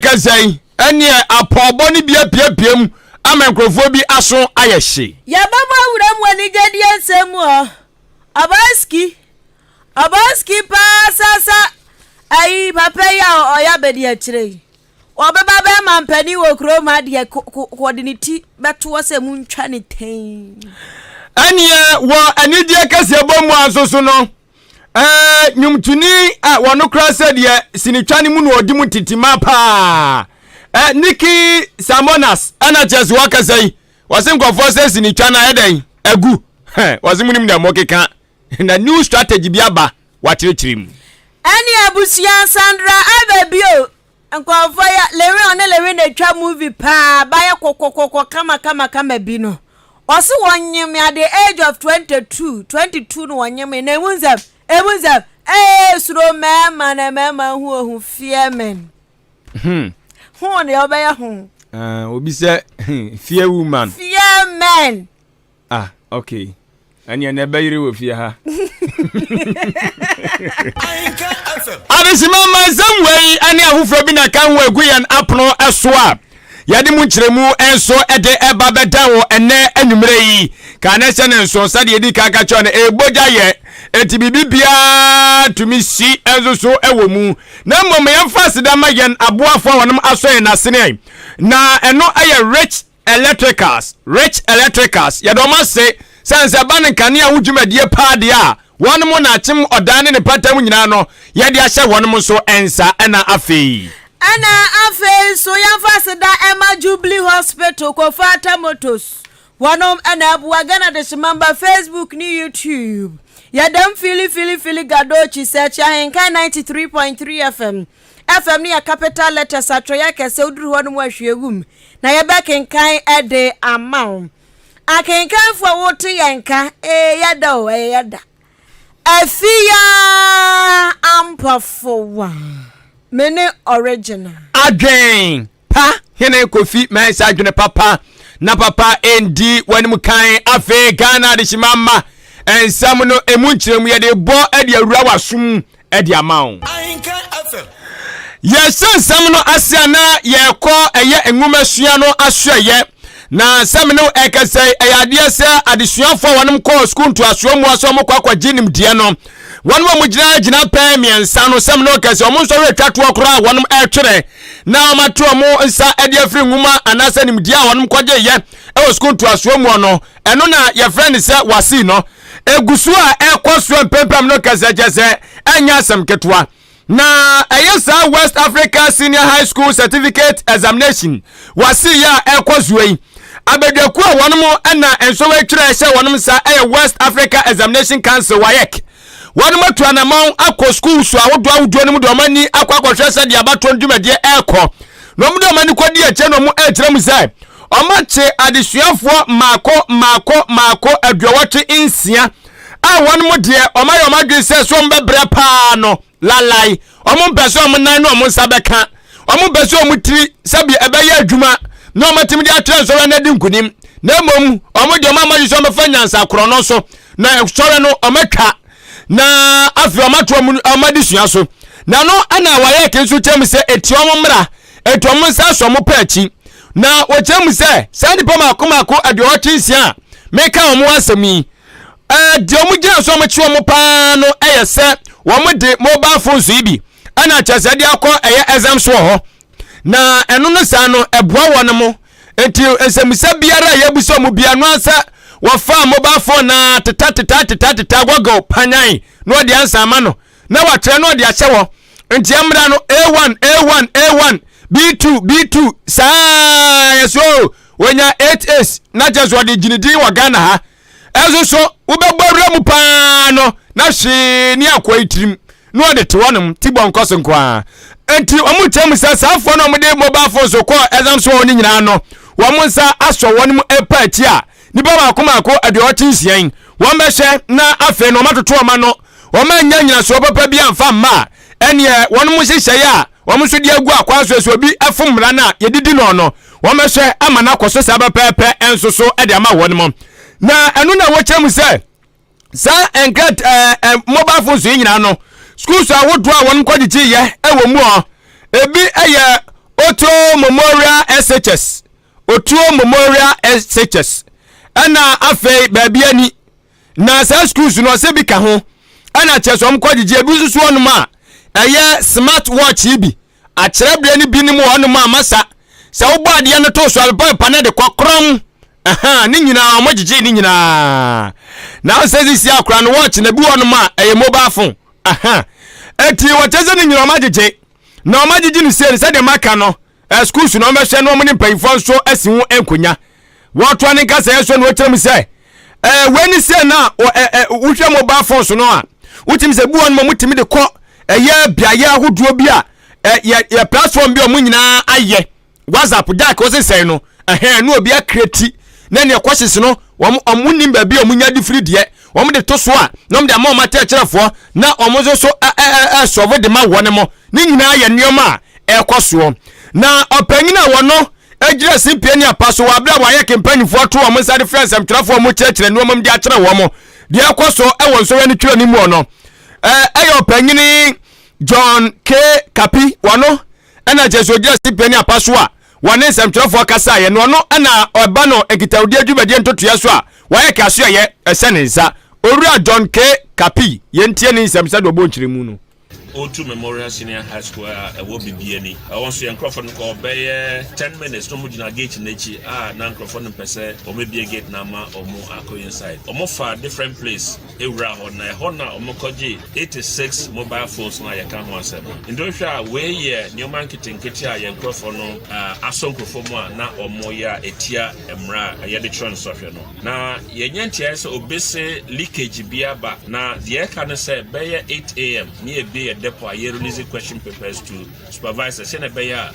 Kasa yi, ɛneɛ apɔɔbɔ no bi apiapia mu ama nkurɔfoɔ bi aso ayɛ hye. Yɛbɛbɔ awura mu anigyedeɛ nsɛm mu ɔ. Ɔbɔski, ɔbɔski paa sasa ayi papa yi a ɔyɛ abadiakyire yi. Ɔbɛba bɛyɛ mampanin wɔ kurom ha deɛ wɔde ne ti bɛtoɔ sɛ muntwa ne tɛn. Ɛneɛ wɔ anigyeɛ kɛseɛ bɔ mu a nso so no, Ɛɛ, nnwomtoni a wɔno koraa sɛ deɛ sinitwa no mu na ɔdi mu ntitima paa. Ɛ, Nikki Samonas ɛna kyerɛ sɛ wɔkasa yi, wɔse nkurɔfoɔ sɛ sinitwa no ayɛ dɛn agu. Wɔse monim deɛ mokeka. Na new strategy bi aba, wakyerɛkyerɛ mu. Ɛne abusua Sandra aba bio. Nkurɔfoɔ yɛ Lewin ɔne Lewin na atwa movie paa bayɛ kɔkɔkɔkɔ kama kama kama bi no ɔse wɔnyem at the age of 22 22 no wɔnyem na emu nsɛm emu nsɛm ee suro mmarima na mmarima hu ohu fear men ho deɛ ɔbɛyɛ ho. Uh, obi sɛ fear woman. Fear men. Ah okay ɛneɛ na ɛbɛyere wɔ fie ha. Adesima ma nsɛm wei ne afoforɔ bi na ka ho agu yɛn apono so a yɛde mu nkyerɛmu nso de ɛba bɛda wɔ ɛnɛ anwummerɛ yi. Ka ne hyɛ ne nso sɛdeɛ ɛdi kan ka kyerɛ no ɛbɔgya yɛ enti biribi biara tumi si nso so wɔ mu. Na mmom yɛmfa aseda ma yɛn aboafoɔ a wɔnom asɔ yɛn asene na ɛno yɛ Rich Electricals, Rich Electricals, yɛda wɔn ase sɛ sɛ ɛba no nkanea ho dwumadie paa deɛ a, wɔnom na akyem ɔdan ne ne mpatamu nyinaa no, yɛde ahyɛ wɔnom nso nsa. Ɛna afei. Ɛna afei nso yɛmfa aseda ɛma Jubilee Hospital, Kofaata Motors, wɔnom ɛna ɛboa Ghana Dehyemamba Facebook ne YouTube. Yɛdam Fili Fili Fili Gadochi, Sɛkyi Ahenkan 93.3 FM. FM no yɛ capital letters atwerɛeɛ akɛseɛ woduru hɔ no mu ahwie gu mu na yɛbɛkenkan de ama wo. Akenkanfoɔ a wote yɛn nka ee yɛda o ɛyɛ yɛda. Afia Ampɔfowa me ne original. Adwen pa hene Kofi Mensah adwene papa na papa ndi w'anim kan afei Ghana adehyema mma nsɛm no emu nkyerɛmu yɛde bɔ de awura w'asom de ama wo. Yɛhyɛ nsɛm no ase a na yɛkɔ ɛyɛ nwomasua no asoɛyɛ na nsɛm no ɛkɛsɛ ɛyɛ adeɛ sɛ adesuafoɔ a wɔnom kɔɔ sukuu ntoasoɔ mu sɛ wɔkɔ akɔgye nimdeɛ no wɔn a wɔgyina gyina pɛn mmiɛnsa no sɛm no kɛsɛ wɔn nsɔhwɛ atwa toɔ koraa a wɔnom ɛretwerɛ na wɔn ato wɔn nsa de afiri nwoma anaasɛ nimdeɛ a wɔnom kɔgye yɛ ɛwɔ sukuu ntoasoɔ mu no ɛno na yɛfrɛ no sɛ wasii no Egu so a ɛkɔ so mpempem no kɛsɛ kyɛ sɛ ɛnyɛ asɛm ketewa. Na ɛyɛ saa West Africa Senior High School Certificate Examination WASSCE yi a ɛkɔ so yi. Abadwakuo a wɔnom na nsɔwɛ twerɛ hyɛ wɔnom nsa ɛyɛ West Africa Examination Council WAEC. Wɔnom atu anamɔn akɔ schools ahodoɔ ahodoɔ no mu de wɔn ani akɔ akɔhwɛ sɛdeɛ abatoɔ no dwumadie ɛrekɔ. Na wɔn de wɔn ani kɔdi akyire na wɔn ɛrekyerɛ mu sɛ Wɔakye adesuafoɔ mmaako mmaako mmaako aduɔwɔtwe nsia a wɔn mo deɛ wɔayɛ wɔn adwene sɛ so wɔbɛbrɛ paa no lalai. Wɔn mpɛ sɛ wɔn nan ne wɔn nsa bɛka. Wɔn mpɛ sɛ wɔn tiri sɛbi ɛbɛyɛ adwuma na wɔn atumi de atwerɛ nsɔhwɛ no adi nkunim. Na mmom wɔn deɛ wɔn ama adwene sɛ wɔbɛfa nyansa korɔ no so na sɔhwɛ no wɔatwa na afei wɔn ato wɔn adesua so. Na no ɛna wɔayɛ ke nso kyɛm sɛ etia wɔn mmara Enti wɔn nsa asɔ wɔn pɛ akyi. Na wɔkyerɛ mu sɛ saa nnipa mako mako 86 a meka wɔn ho asɛm yi, ɛɛ deɛ wɔn gyina so a wɔkye wɔn paa no yɛ sɛ wɔn de mobile phones yi bi ɛna kyerɛ sɛ de akɔ ɛyɛ exam so wɔ hɔ. Na ɛno no saa no ɛboa wɔn mo. Enti nsɛmisa biara a yɛbisa wɔn biara no ansa wɔfa mobile phone na teta teta teta teta google panyan na wɔde ansa ama no. na watwerɛ na ɔde ahyɛ hɔ nti ɛmmra no A1 A1 A1 B2 B2 saa yɛ so wɔnya 8 A's na kyerɛ sɛ ɔde gyini din wɔ Ghana ha ɛnso so wobɛbɔ awura mu paa no na hwee ne akoa yi tirim na ɔde te hɔnom ti bɔ nkɔ so nko ara nti wɔn kyerɛ mu sɛ saafoɔ no a wɔde mobile phone so kɔɔ exam so wɔn nyinaa no wɔn nsa asɔ wɔn mu ɛpa akyi a nipa baako baako 86 yi wɔn bɛhyɛ na afei no wɔn atoto wɔn ano Wɔn annya nyinasoɔ papa bi amfa amma a, ɛneɛ wɔn nhyehyɛeɛ a wɔn nso de agu akwan so sɛ obi fom mmara no a yɛde di no no, wɔbɛhwɛ ama no akɔ so saa pɛpɛɛpɛ nso so de ama wɔn mo. Na ɛno na wɔkyerɛ mu sɛ saa nkrat ɛɛ mobile phones yi nyinaa no, schools ahodoɔ a wɔn kɔgyegye yɛ wɔ mu hɔ, ebi yɛ. Otuo Memorial SHS, Otuo Memorial SHS, ɛna afei baabi ani na saa schools no ɔsɛ bi ka ho ɛna kyerɛ sɛ wɔn kɔ gyegye ebi nso so wɔnom a ɛyɛ smart watch yi bi akyerɛberɛ no bi nom wɔnom a masa sɛ wobɔ adeɛ no to so a pepa no de kɔ korɔm ɛha ne nyinaa wɔn gyegye ne nyinaa na sɛ sisi akora no watch na bi wɔnom a ɛyɛ mobile phone ɛha eti wɔkyɛ sɛ ne nyinaa wɔn agyegye na wɔn agyegye no sie no sɛdeɛ maka no eh, schools na wɔbɛhwɛ na wɔn ne mpanyinfoɔ nso asi ho nkonya wɔtoa ne nkasɛɛ so na wɔkyerɛ mu sɛ eh, wei ne sie na eh, eh, wohwɛ mobile phones no a wotumi sɛ bi wɔn ma mutumi de kɔ ɛyɛ beaeɛ ahodoɔ bi a yɛ yɛ platform bi a wɔn nyinaa ayɛ WhatsApp dark wɔsɛ sɛn no ɛhɛn na obi akreti na nea ɛkɔhyes no wɔn wɔn nim baabi a wɔn nya de firi deɛ wɔn de to so a na wɔn de ama wɔn akyerɛkyerɛfoɔ na wɔn nso so ɛ ɛ ɛ sɔfo de ma wɔn mo ne nyinaa yɛ nneɛma a ɛkɔ soɔ na ɔpanyin a wɔn no gyina simpie ne apa so wɔ abere a wɔayɛ kempanyinfoɔ to wɔn nsa de frɛ nsɛmtwerɛfoɔ wɔn kyerɛkyerɛ nneɛma mu de akyerɛ wɔn deɛ ɛkɔ so wɔ nsɔhwɛ no twerɛ no mu no ɛyɛ ɔpanyin John K Kapi wɔn no ɛna kyerɛ sɛ ogyina simpie ne apa so a wɔne nsɛmtwerɛfoɔ kasaeɛ no ɔno ɛna ɔba no nkitahodie dwumadie ntotoeɛ so a wɔayɛ kasoɛyɛ ɛhyɛ ne nsa. Owura John K. Kapi, yɛntie ne nsɛm sɛdeɛ ɔbɔ nkyerɛmu no. Otu Memorial Senior High School a ɛwɔ Bibiani. Ɛhɔ nso yɛn nkurɔfoɔ no kɔɔ bɛyɛ 10 minutes na wɔgyina gate no akyi a na nkurɔfoɔ no mpɛ sɛ wɔbɛbie gate no ama wɔn akɔ inside. Wɔfaa different place wuraa hɔ na ɛhɔ na wɔkɔgyee 86 mobile phones no a yɛka ho asɛm no. Nti wohwɛ a wei yɛ nneɛma nketenkete a yɛn nkurɔfoɔ no asɔ nkurɔfoɔ mu a na wɔyɛ a ɛtia mmara a yɛde kyerɛ nsɔhwɛ no. Na yɛnyɛ nteaeɛ sɛ obi se leakage bi aba na deɛ ɛka ne sɛ bɛyɛ 8am ne yɛbie yɛ depot a yɛ release question papers to supervisors sɛnea ɛbɛyɛ a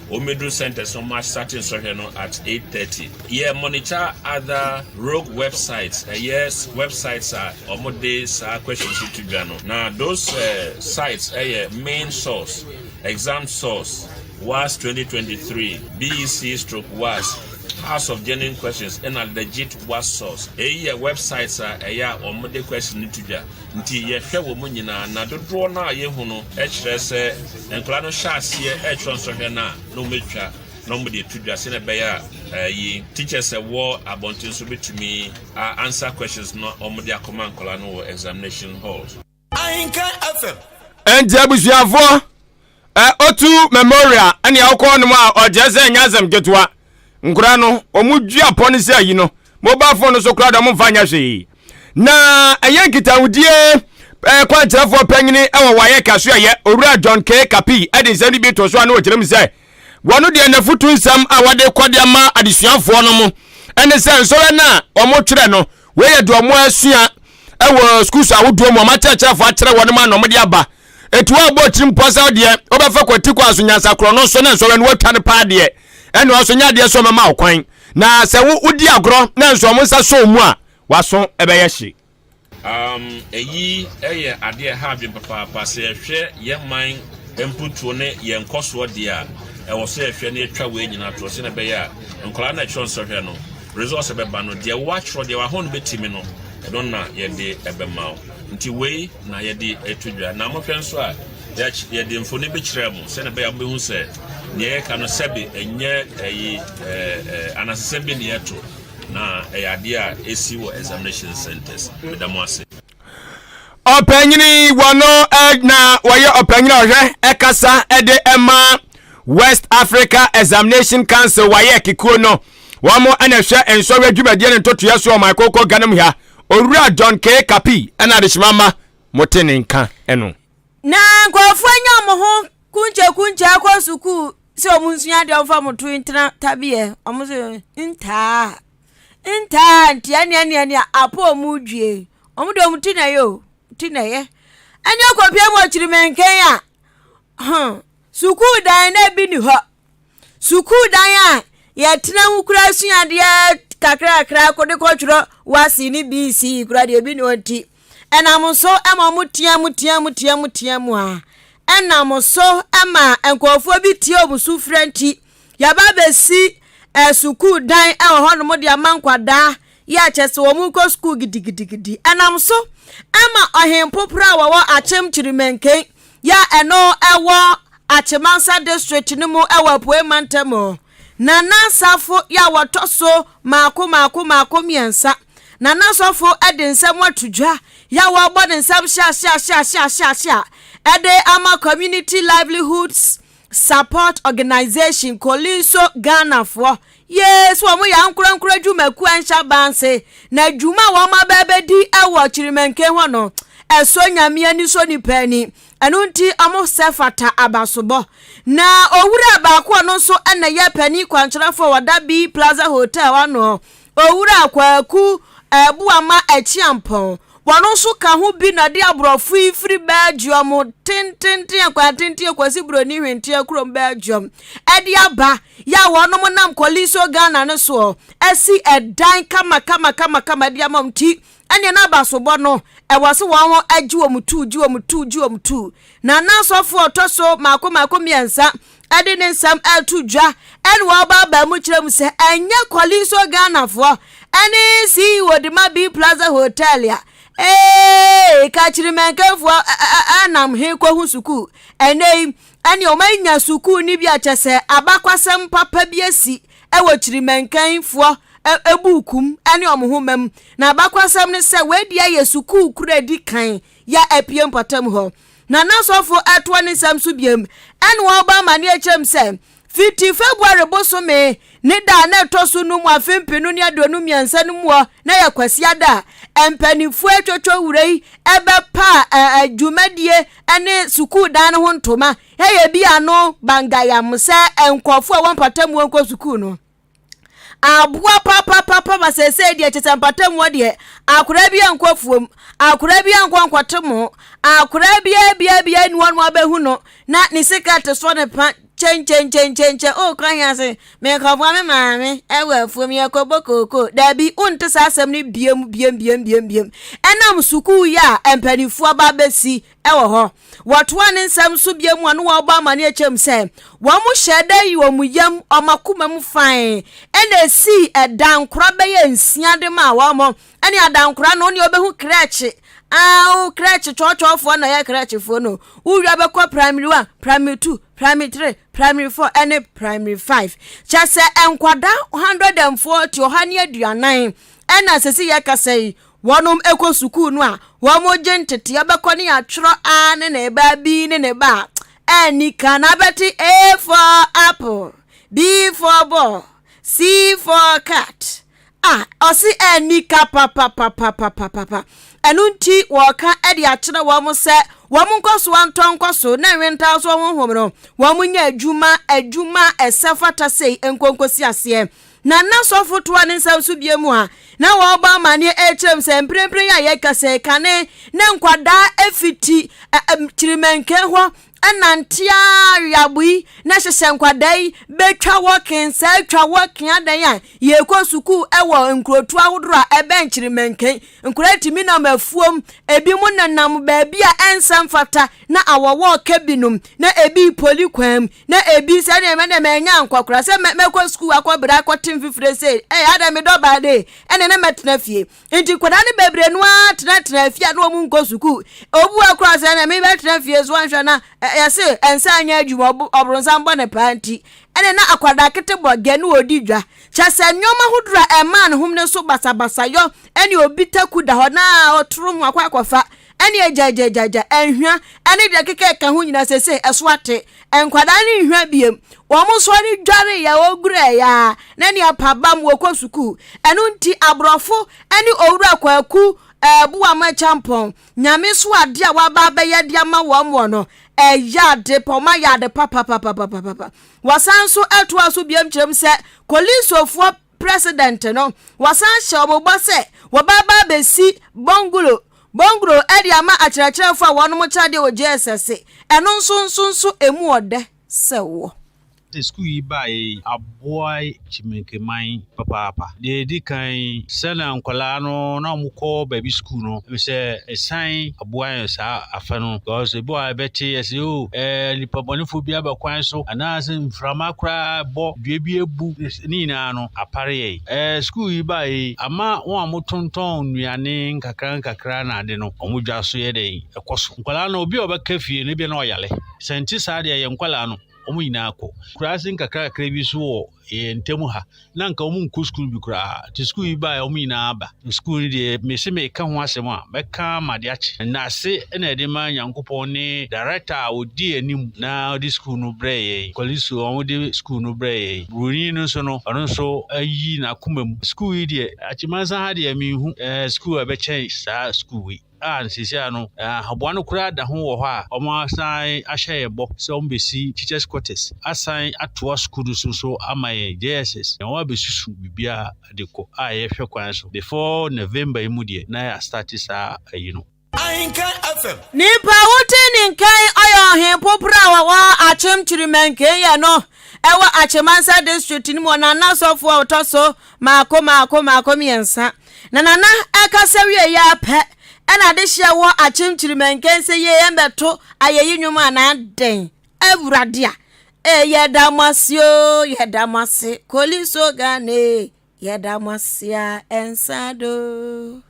wɔmmɛduru centers no wɔn asate nsɔhwɛ no at 8:30. Yɛ monitor other rogue websites, ɛyɛ websites a wɔde saa questions yi to dwa no. Na those uh, sites ɛyɛ main source, exam source, WAS 2023, BEC stroke WAS, House of Genuine Questions, ɛna legit WAS source. Eyi yɛ websites a ɛyɛ a wɔde question no to dwa. Nti yɛhwɛ wɔn nyinaa na dodoɔ no a yɛhu no kyerɛ sɛ nkwadaa no hyɛ aseɛ ɛretwerɛ nsɔhwɛ no a na wɔatwa na wɔde ato dwa sɛnea ɛbɛyɛ a ɛyi teachers ɛwɔ abɔnten so bɛtumi a answer questions no wɔde akɔma nkwadaa no wɔ examination halls. Ahenkan FM. Ɛnti abusuafoɔ ɛ otu memorial ɛne ɔkɔɔ no mu a ɔkyerɛ sɛ ɛnyɛ asɛm ketewa nkora no wɔn dua pɔ no sɛ ayi no mobile phone no so koraa deɛ wɔn mfa nyɛ hwee na ɛyɛ nkitahodie ɛɛ kwankyerɛfoɔ panyini ɛwɔ wayɛ kaso ɛyɛ owura John K Kapi ɛde nsɛm no bi to so a na ɔkyerɛ mu sɛ wɔn deɛ n'afutu nsɛm a wɔde kɔ de ama adesuafoɔ no mo ɛne sɛ nsɔhwɛ no a wɔtwerɛ no wei yɛ deɛ wɔn asua ɛwɔ sukuu so ahodoɔ mu wɔn akyerɛkyerɛfoɔ akyerɛ wɔn ma na wɔde aba Eti woabɔ tirim pɔ sɛ wodeɛ wobɛfa kwati kɔ aso nyansa korɔ no so ne nsɔhwɛ no woatwa no paa deɛ, ɛne ɔso nyɛ adeɛ sɛ ɔmɛma wo kwan. Na sɛ wo wodi agorɔ na nso ɔmo nsa sɔ wo mu a, w'aso bɛyɛ hye. Um, eyi yɛ adeɛ a ɛha adwene papaapa. Sɛ yɛhwɛ yɛn man mputuo ne yɛn nkɔsoɔ deɛ a, ɛwɔ sɛ yɛhwɛ na yɛtwa wei nyinaa toɔ sɛdeɛ ɛbɛyɛ a nkwadaa no a ɛtwerɛ nsɔhwɛ no, results a ɛbɛba no, deɛ woatwerɛ, deɛ w'ahoɔden bɛtumi no, ɛno na yɛde ɛbɛma wo. Nti wei na yɛde ato dwa. Na mohwɛ nso a, yɛde mfoni bi kyerɛɛ mo sɛnea ɛbɛyɛ a mobɛhu sɛ nea yɛka no sɛbe ɛnyɛ ɛyi ɛɛ anasesɛm bi na yɛto na ɛyɛ adeɛ a ɛsi wɔ examination centers. Meda mo ase. Ɔpanyini wɔno na wɔyɛ ɔpanyini a ɔhwɛ ɛkasa ɛde ɛma West Africa Examination Council wɔayɛ kekuo no wɔn ɛna ɛhwɛ nsɔhwɛ dwumadie ne ntotoeɛ so ɔman koko Ghana mu ha. Owura John K. Kapi na adehyema mma mote ne nka no. Na nkurɔfoɔ anya wɔn ho kunkyɛkunkyɛ akɔ sukuu sɛ wɔn nsua adeɛ wɔmfa wɔn to ntena tabeɛ wɔn so ntaa ntaa nti ɛne ɛne ɛne apɔ wɔn dwie wɔn deɛ wɔn ti na ɛyɛ o ti na ɛyɛ ɛne akɔpie mu akyirimankan a hmm sukuu dan na ebi ni hɔ. Sukuu dan a yɛtena mu koraa sua adeɛ kakrakra de kɔtwerɛ WASSCE ne BECE koraa deɛ ebi ne hɔ nti ɛnam so ma wɔn tea mu tea mu tea mu tea mu a ɛnam so ma nkurɔfoɔ bi tie wɔn sufrɛ nti yɛaba abɛsi eh, sukuu dan wɔ hɔnom de ama nkwadaa yɛ akyɛ sɛ wɔn kɔ sukuu gidigidigidi ɛnam so ma ɔhempoporɔ a wɔwɔ akyem kyirimanken yɛ ɛno ɛwɔ. Akyemansa District no mu wɔ Apuei Mantam. Nana Safo yɛ a wɔtɔ so mmaako mmaako mmaako mmiɛnsa. Nana Sɔfo de nsɛm ato dwa yɛ a wɔrebɔ ne nsɛm hyeahyeahyeahyeahyeahyea de ama Community Livelihoods Support Organization, Kolinso Ghanafoɔ. Yee, so wɔn yɛ ankorankoro adwumakuo a ɛnhyɛ aban ase, na dwuma a wɔn aba abɛdi wɔ Kyirimanke hɔ no, ɛsɔ Nyame ani sɔ nipa ani. Ɛno nti wɔn sɛ fata abasobɔ. Na owura baako a ɔno nso na ɛyɛ panin kwankyerɛfoɔ wɔ Dabi Plaza Hotel ano, Owura Kwaku Boama Akyiampong, wɔn nso ka ho bi na de aborɔfo yi firi Belgium tententen akwan tenten kɔsi Buroni Hwenteɛ kurom Belgium ɛde aba yɛ a wɔnom nam Koliso Ghana no soɔ asi ɛdan kama kama kama kama de ama wɔn ti ɛneɛ na abasobɔ no ɛwɔ so wɔn agye wɔn tu gye wɔn tu gye wɔn tu na na asɔfoɔ ɔtɔ so mako mako mmiɛnsa ɛde ne nsɛm ɛreto dwa ɛne wɔbaabaa mu kyerɛ mu sɛ ɛnyɛ Kɔlinso Ghanafoɔ ɛne CEO de ma B Plaza Hotel a ee kakyirimɛnkɛnfoɔ ɛnam he kɔhu sukuu ɛnɛ yi ɛne wɔn anya sukuu no bi akyɛ sɛ abakwasɛm papa bi asi ɛwɔ kyirimɛnkɛnfoɔ ebuukum ɛne wɔn ho mam na abakwasɛm ne sɛ wei deɛ yɛ sukuu koro edi kan yɛ apue mpɔtam hɔ Na n'asɔfo toa ne nsɛm so biom, ɛna wɔbɔ amanneɛ kyerɛ m sɛ, fiti February bosome ne da a na ɛtɔ so num afe mpenu ne 23 no muɔ na yɛ Kwasiada a mpanimfoɔ atwotwo wura yi ɛbɛpa dwumadie ne sukuu dan no ho ntoma ɛyɛ bi ano bangayam sɛ nkurɔfoɔ a wɔn mpatamuo nkɔ sukuu no. Aboa papapapa ma seesei deɛ kyɛ sɛ mpatamuo deɛ akwadaa bi ankɔ afuom, akwadaa bi ankɔ nkɔte mo, akwadaa biara biara biara ni hɔ no abɛhu no na ne sika te soɔ ne pa kyɛnkyɛnkyɛnkyɛnkyɛn o kwan yɛn ase mekɔboa me maame ɛwɔ afuom yɛkɔbɔ kooko daabi wonte saa asɛm no biem biem biem biem biem ɛnam sukuu yi a mpanimfoɔ aba abɛsi wɔ hɔ. Wɔtoaa ne nsɛm so bio mu a na wɔrebɔ amanneɛ kyerɛ mu sɛ, wɔhyɛɛ da yii wɔn yam, wɔn akoma mu fann, ɛna esii ɛdankora bɛyɛ nsia de maa wɔn. Ɛne adankora no, nea ɔbɛhu krɛkye, aw, krɛkye kyɔɔkyɔɔfoɔ na ɛyɛ krɛkyefoɔ no. Wowia bɛkɔ primary one, primary two, primary three, primary four, ɛne primary five. Kyɛ sɛ nkwadaa 140, 140, ɛna sɛsi yɛkasa yi, Wɔnom kɔ sukuu no a, wɔn gye nteteɛ bɛkɔ ne atwerɛ A ne ne ba, B ne ne ba a, ɛnni kan na abɛte A for apple, B for ball, C for cat. A ɔse ɛnni ka papapapapapapa. Ɛno nti wɔka de akyerɛ wɔn sɛ wɔn nkɔsoɔ ntɔ nkɔso na nwentaw so honhom no wɔn nyɛ adwuma adwuma ɛsɛ fata sei nkonkosi aseɛ. Na na sɔfo toa ne nsɛm so bio mu a na wɔrebɔ amanneɛ rekyerɛ mu sɛ mprempren a yɛrekasa yi, kane ne nkwadaa fiti Kyirimanke hɔ nante ara weaboyi na hyehyɛ nkwadaa yi bɛtwa wɔken saa twa wɔken adan a yɛkɔ sukuu wɔ nkurotu ahodoɔ a ɛbɛn Kyirimanke. Nkwadaa tumi nam afuom, ebi mu nenam baabi a ɛnsɛ mfata na awɔwɔ ka binom na ebi poli kwan mu Na ebi sɛ ɛne mɛ dɛ mɛnya nkɔkora sɛ mɛkɔ sukuu akɔ bere akɔte mfifire sei ɛyɛ adɛ medɔ baa de ɛne ne mɛtena fie nti nkwadaa no bebree no ara tenatena fie a na wɔn nkɔ sukuu obu akora sɛ ɛne mebɛtena fie so anhwɛ na yɛse ɛnsa anyɛ adwuma ɔbronsam bɔ ne paa nti ɛne na akwadaa kete bɔ gɛ ne ɔdi dwa kyɛ sɛ nneɛma ahodoɔ a ɛmaa ne hom no so basabasayɔ ɛne obi taku da hɔ na ɔtoro ho akɔ akɔfa ɛne agyaagyaagya, nhwa, ɛne deɛ ɛkeka ɛka ho nyinaa sese ɛso ate. Nkwadaa no nhwa biem. Wɔn sɔre dware yɛ wɔgurɛ ya na ne apabam wɔkɔ sukuu. Ɛno nti aborɔfo ɛne owura Kwaku Ɛɛboama Kyampɔn, Nyame so adeɛ a waba abɛyɛ de ama wɔn wɔ no, ɛyɛ ade pa, wɔn ayɛ ade papapapapapa. Wɔsan nso ɛtoa so biem kyerɛ mu sɛ Kolinsofoɔ President no, wɔsan hyɛ wɔn bɔ sɛ wɔbɛba abɛsi bungalow Bongro de ama akyerɛkyerɛfo a wɔnom kyerɛ adeɛ wɔ JSS. Ɛno nso nso nso emu ɔdɛ sɛ wɔ. Sukuu yi baeɛ yi, aboa Kyimenkeman papaapa. Deɛ ɛdi kan, sɛnea nkwadaa no na wɔkɔ baabi sukuu no, sɛ ɛsan aboa yɛn saa afa no. Because ebi wɔ a ɛbɛte yɛsɛ o ɛɛ nipa bɔnefoɔ bi aba kwan so anaasɛ mframa koraa bɔ dua bi abu ne nyinaa no apare yɛn. Ɛɛ sukuu yi baeɛ yi, ama wɔn a wɔtontɔn nnuane nkakra nkakra na ade no, wɔn dwa so yɛ dɛn ɛkɔ so. Nkwadaa no obi a ɔbɛka fie no ebia na ɔyare. Sɛ nte saa deɛ yɛn nkwadaa no wɔn nyinaa kɔ. Nkuraase nkakrakra bi nso wɔ yɛn ntam ha, na anka wɔn nkɔ sukuu bi koraa. Nti sukuu yi baeɛ wɔn nyinaa ba. Sukuu no deɛ mese meka ho asɛm a, mɛka ama ade akye. Nnase na yɛde ma Nyankopɔn ne director a ɔdi anim na ɔde sukuu no brɛɛ yɛn. Kɔliso a wɔde sukuu no brɛɛ yɛn. Buroni no nso no, ɔno nso ayi n'akoma mu. Sukuu yi deɛ, Akyemansa ha deɛ menhu sukuu a ɛbɛkyɛn saa sukuu yi. a seesei no ahoboa no koraa da ho wɔ hɔ a wɔasan ahyɛ yɛn bɔ sɛ wɔbɛsi teachers quarters asan atoa sukuu no so nso ama yɛn JSS na wɔabɛsusu biribiara de kɔ a yɛhwɛ kwan so before November yi mu deɛ na yɛastarte saa ayi no. Ahenkan FM. Nipa a wote ne nkan ɔyɛ ɔhen popra a wɔwɔ Akyem Kyirimanken yɛ no ɛwɔ Akyemansa District no mu ɔnana sɔfoɔ a ɔtɔ so maako maako maako miensa. Na Nana ɛkasa wieɛ ara pɛ ɛna adehyeɛ wɔ Akyem Kyirimanken sɛ yei ɛmbɛto ayeyi nwom anaa dɛn? Awurade a ee yɛda mo ase oo yɛda mo ase Koliso Ghana ee yɛda mo ase a ɛnsa do.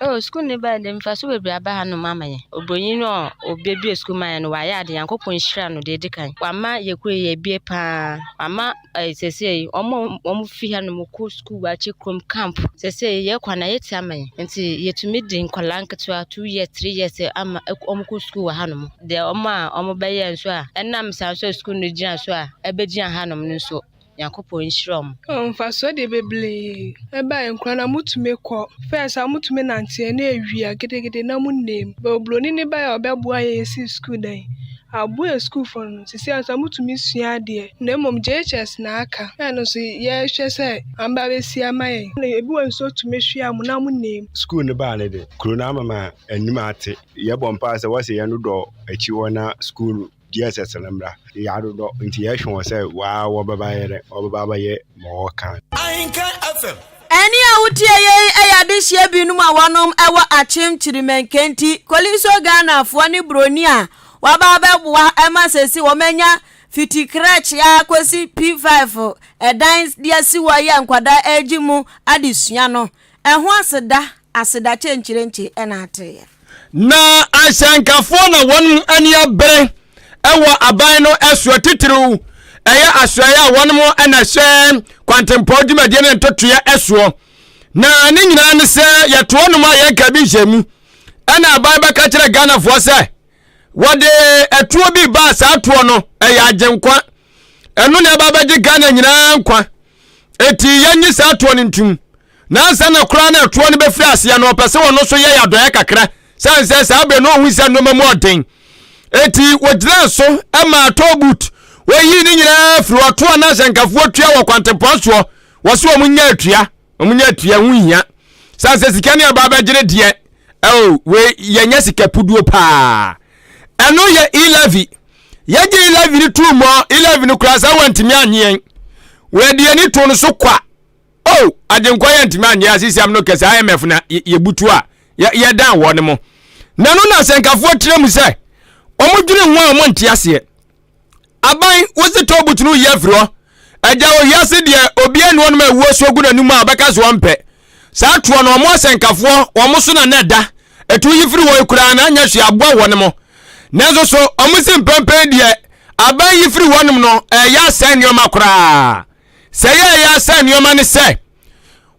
Oh, sukuu no bae de mfaso bebree aba hanom ama yɛn. Obronyi no a obebuee sukuu maa yɛn no, wayɛ ade. Nyankopɔn nhyira no deɛ edi kan. Wama yɛn kuro yi abue paa. Wama eh, seesei wɔn a wɔfi hanom kɔ sukuu wɔ akyire kurom camp. Seesei yɛn kwan no ayɛ tia ama yɛn. Nti yɛtumi de nkwadaa nketewa 2 years, 3 years ama wɔn kɔ sukuu wɔ hanom. Deɛ wɔn a wɔbɛyɛ nso a ɛnam saa nso a sukuu no gyina so a ɛbɛgyina hanom no nso, Nyankopɔn nhyira wɔn. Oh, mfasoɔ deɛ bebree ɛbaeɛ. Nkwadaa no wɔtumi kɔ. First a wɔtumi nante na awia gedegede na wɔnam. But oburoni no baeɛ a ɔbɛboa yɛn yɛsii sukuu dan. Aboa yɛn sukuufoɔ no. Seesei nso wɔtumi sua adeɛ. Na mmom JHS na aka. Ɛno nso yɛrehwɛ sɛ amba abɛsi ama yɛn. Na ebi wɔ nsuo tumi hwe a mo na wɔnam. Sukuu no baa no de, kuro no ama ma anim ate. Yɛbɔ mpae sɛ wɔse yɛn dodɔ akyi hɔ na sukuu JSS no mmra. Yɛadodɔ nti yɛhwɛ wɔn sɛ waa wɔbɛba yɛ dɛ wɔbɛba abɛyɛ ma wɔka. Ahenkan FM. Ɛnne a wotie yei yɛ adehyeɛ binom a wɔnom wɔ Akyem Kyirimankenti, Koliso Ghanafoɔ ne Broni a waba abɛboa ma sɛsi wɔn anya fiti crèche ara kɔsi P5 ɛdan de asi hɔ yi a nkwadaa regye mu adesua no. Ɛho aseda, aseda kyenkyerenkye na ateeɛ. Na ahyɛnkafoɔ na wɔn ani abere wɔ aban no soɔ titiriw ɛyɛ asoɛeɛ a wɔn na ɛhyɛ kwantempɔn dwumadie ne ntotoeɛ soɔ na ne nyinaa ne sɛ yɛtoɔ nom a yɛnka bi nhyɛ mu ɛna aban bɛka kyerɛ Ghanafoɔ sɛ wɔde ɛtoɔ bi baa saa toɔ no ɛyɛ agyenkwa ɛno na ɛba bɛgye Ghana nyinaa nkwa eti yɛnye saa toɔ no ntum na ansa na koraa na ɛtoɔ no bɛfiri aseɛ no ɔpɛ sɛ ɔno nso yɛ adɔeɛ kakra sane sɛ saa berɛ no ɔhu sɛ nneɛma mu ɔden eti wɔgyinaa so ma toll boot wɔyii ne nyinaa firi ɔtoɔ na ahyɛnkafoɔ tua wɔ kwantempɔn soɔ wɔ so wɔn nya atua wɔn nya atua ho hia sane sɛ sika ne ɛba abɛgyere deɛ ɛo wei yɛnyɛ sika puduo paa ɛno yɛ e-levy yɛgye e-levy no tuu mɔ e-levy no koraa sɛ wɔntumi anye yɛn wɔde ani to no so kwa Oh, Agyenkwa yɛntumi anyɛ asisiam no kɛsɛ IMF na yɛbutu a yɛdan wɔ no mo. Na no na asɛnkafoɔ kyerɛ mu sɛ wɔn dwene ho a wɔn nte aseɛ. Aban wosi tɔbut no yi afiri hɔ. Agya wɔ wiase deɛ obiara ni wɔnom a ɛwuo so gu n'anim a ɔbɛka so ɔmpɛ. Saa toɔ no wɔn asɛnkafoɔ wɔn so na na ɛda. Ɛtu yi firi hɔ yi koraa na anyɛ hwee aboa wɔn mo. Nanso so wɔn si mpɛmpɛn deɛ aban yi firi hɔnom no ɛyɛ asɛn nneɛma koraa. Sɛ yɛ ɛyɛ asɛ nneɛma ne sɛ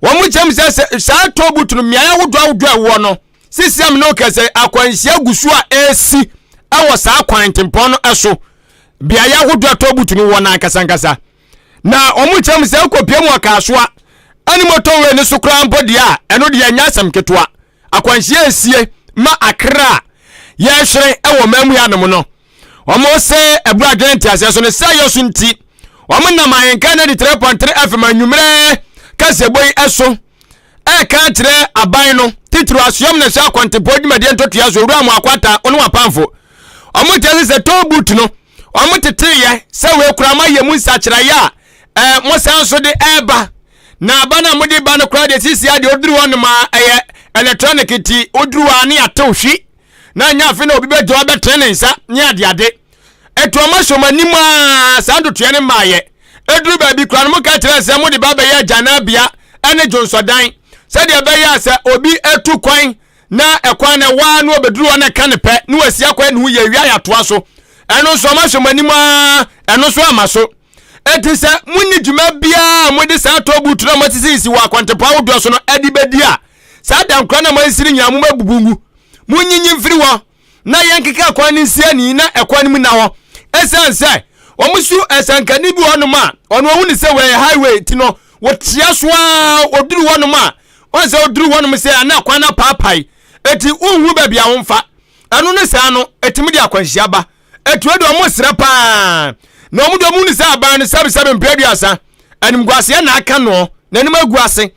wɔn kyɛm sɛ saa toll booth no mmeaeɛ ahodoɔ ahodoɔ a ɛwɔ no sisi am no kɛsɛ akwanhyia gu so a ɛresi ɛwɔ saa kwan tempɔn no so beaeɛ ahodoɔ a toll booth no wɔ no ankasa ankasa na wɔn kyɛm sɛ ɛkɔ pie mu wɔ kaasoa ɛne motorway no so koraa mpo deɛ a ɛno deɛ ɛnyɛ asɛm ketewa akwanhyia esie ma akra a yɛhwere wɔ man mu hanom no wɔn sɛ ɛbura adwene nteaseɛ so no sɛ yɛ so nti wɔn nam ahenka 93.3 fm anwummerɛ kaseɛbɔ yi so ɛka kyerɛ aban no titiri asoɛm na ɛhyɛ akwantempɔn dwumadie ntotoa so owura mu akwata wɔn wapamfo wɔn kyerɛ sɛ toll booth no. Wɔn teteeɛ sɛ wei koraa moayɛ mu nsakyeraeɛ a ɛɛ mosan nso de ɛreba. Na aba no a mode ba no koraa deɛ sisi a deɛ oduru hɔ nom a ɛyɛ electronic nti woduru hɔ a ne yɛatew hwi na nyɛ afe na obi bɛgye wabɛtene ne nsa ne adeade. Ɛto wɔn ahyɛ wɔn anim a saa ntotoeɛ no mmaeɛ. Ɛduru baabi koraa no moka kyerɛ sɛ mode ba bɛyɛ agyananbea ne dwonsɔdan sɛdeɛ ɛbɛyɛ a sɛ obi atu kwan na ɛkwan no ɛwɔ ara na ɔbɛduru hɔ na ɛka ne pɛ na wasi akɔ ne ho yɛ awia yɛatoa so. Ɛno nso wɔn ahyɛ wɔn anim a ɛno nso ama so. Enti sɛ monni dwuma biara a mode saa toll booth no a moasisisisi wɔ akwantempɔn ahodoɔ so no de bɛdi a, saa dankora no a moasisi no nyinaa mommabubu ngu. Monyinyi mfiri hɔ na yɛnkeka kwan no nsi ani na ɛkwan no mu nna hɔ. Ɛsiane sɛ wɔn su ɛsɛnkani bi wɔ hɔnom a ɔno ɔhu ne sɛ wɔyɛ highway ti no, wɔtia so ara ɔduru hɔnom a, wɔn sɛ ɔduru hɔnom sɛ ana kwan no apaapae. Eti wonhu baabi a womfa. Ɛno ne saa no, ɛtumi de akwanhyia ba. Ɛtua de wɔn srɛ paa na wɔn de wɔn hu sɛ aban no sɛbesɛbe mpɛ aduasa animguaseɛ na aka noɔ n'anim agu ase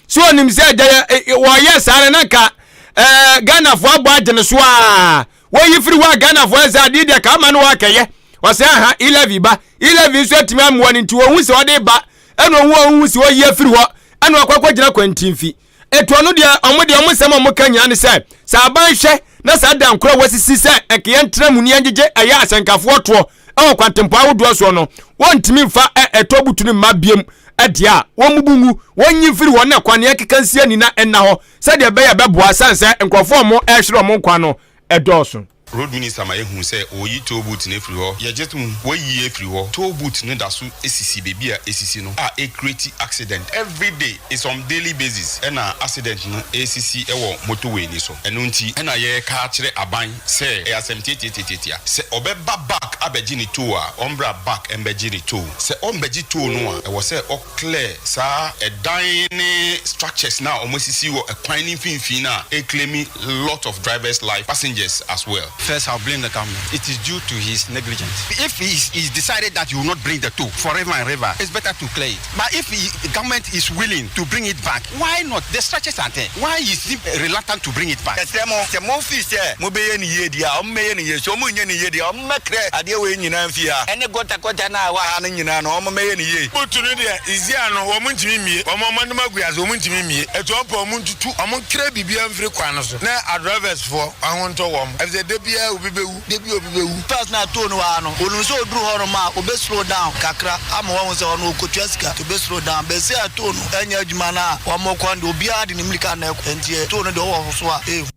so onim sɛ agya yɛ wɔyɛ saa no na nka ɛɛ Ghanafoɔ abɔ agye no so a wɔyi firi hɔ a Ghanafoɔ sɛ adeɛ deɛ ka ama no wɔakɛyɛ ɔsɛ aha elevi ba elevi nso atumi amoa no nti wɔhu sɛ ɔde ba ɛna ɔhu ɔhu sɛ ɔyi afiri hɔ ɛna ɔkɔ akɔgyina kwantimfi Etu ɔno deɛ ɔmo deɛ ɔmo nsɛm a ɔmo ka nyinaa ne sɛ, sɛ aban hwɛ na saa dan koro a wɔasisi sɛ ɛnka yɛntra mu ne yɛngyegye ɛyɛ asɛnkafoɔ toɔ ɛwɔ kwantempɔn ahodoɔ soɔ no, wɔntumi mfa ɛ ɛtɔ butu no mma biom deɛ a, wɔmmubu ngu, wɔnyi mfiri hɔ na kwan ne yɛnkeka nsi ani na ɛnna hɔ sɛdeɛ ɛbɛyɛ a ɛbɛboa sane sɛ nkurɔfoɔ a wɔn ɛrehwere wɔn nkwa no ɛdɔɔso. Road minister ma yɛhuu sɛ wɔreyi toll booth no afiri hɔ. Yɛgye tom, wɔayi afiri hɔ. Toll booth no da so sisi baabi a esisi no a ɛcreate accident everyday, it's on daily basis ɛna accident no ɛresisi wɔ motorway no so. Ɛno nti ɛna yɛreka akyerɛ aban sɛ ɛyɛ asɛm tiatiatiatia. Sɛ ɔbɛba back abɛgye ne toll a, ɔmbra back mbɛgye ne toll. Sɛ ɔmbɛgye toll no a, ɛwɔ sɛ ɔ clear saa ɛdan ne structures no a wɔn asisi wɔ ɛkwan no mfimfini no a ɛreclaimi lot of drivers life, passengers as well. First I'll blame the government, it is due to his negligence. If he is decided that he will not bring the toll forever and ever, it's better to clear it. But if he, the government is willing to bring it back, why not? The structures are there, why is he reluctant to bring it back? Yɛsrɛ mo, sɛ mo feel sɛ mo bɛyɛ no yie deɛ a, ɔmo mmɛyɛ no yie, sɛ ɔmo nyɛ no yie deɛ a, ɔmo mmɛkrɛ adeɛ wei nyinaa mfie ha, ɛne gɔta gɔta no a ɛwɔ ha no nyinaa no, ɔmo mmɛyɛ no yie. Boot no deɛ seesei no wɔn ntumi mmie, wɔn wɔn anim agu ase, wɔn ntumi mmie, ɛti wɔn pɛ wɔn ntutu, wɔn nkra biribiara mfiri kwan no so na adrivers foɔ ho ntɔ wɔn, ɛfisɛ da biara obi bɛwu, da biara obi bɛwu. First na toll no wɔ ha no, onim sɛ oduru hɔ nom a obe slow down kakra ama wahu sɛ ɔno okotua sika nti obe slow down but seesei a toll no nyɛ adwuma no a wɔn kɔ no deɛ obiara de ne mirika na ɛkɔ nti toll no deɛ ɔwɔ so a ehu.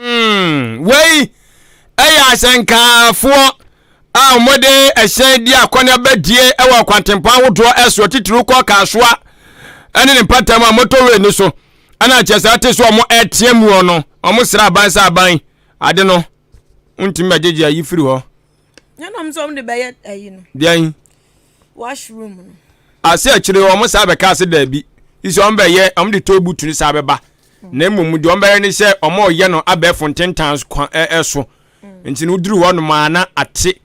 Mm, wei ɛyɛ asɛnkafoɔ a wɔde ɛhyɛn di akɔneaba die wɔ akwantempɔn ahodoɔ ɛsoɔ titiriw kɔ Kasoa ɛne ne mpɔtam a motorway no so ɛna kyerɛ sɛ ate so wɔn ɛteɛ mu no wɔn srɛ aban sɛ aban ade no ntumi bɛgyegye ayi firi hɔ. Ɛna wɔn sɛ wɔn de bɛyɛ ayi no. Deɛn? Washroom no. Ase akyire wɔn saa bɛka ase daabi sɛ wɔn bɛyɛ wɔn de toll booth no saa bɛba na mmom deɛ wɔn bɛyɛ ne sɛ wɔn ɔyɛ no abɛɛfo ntentan kwan ɛso nti no woduru hɔ nom a na ate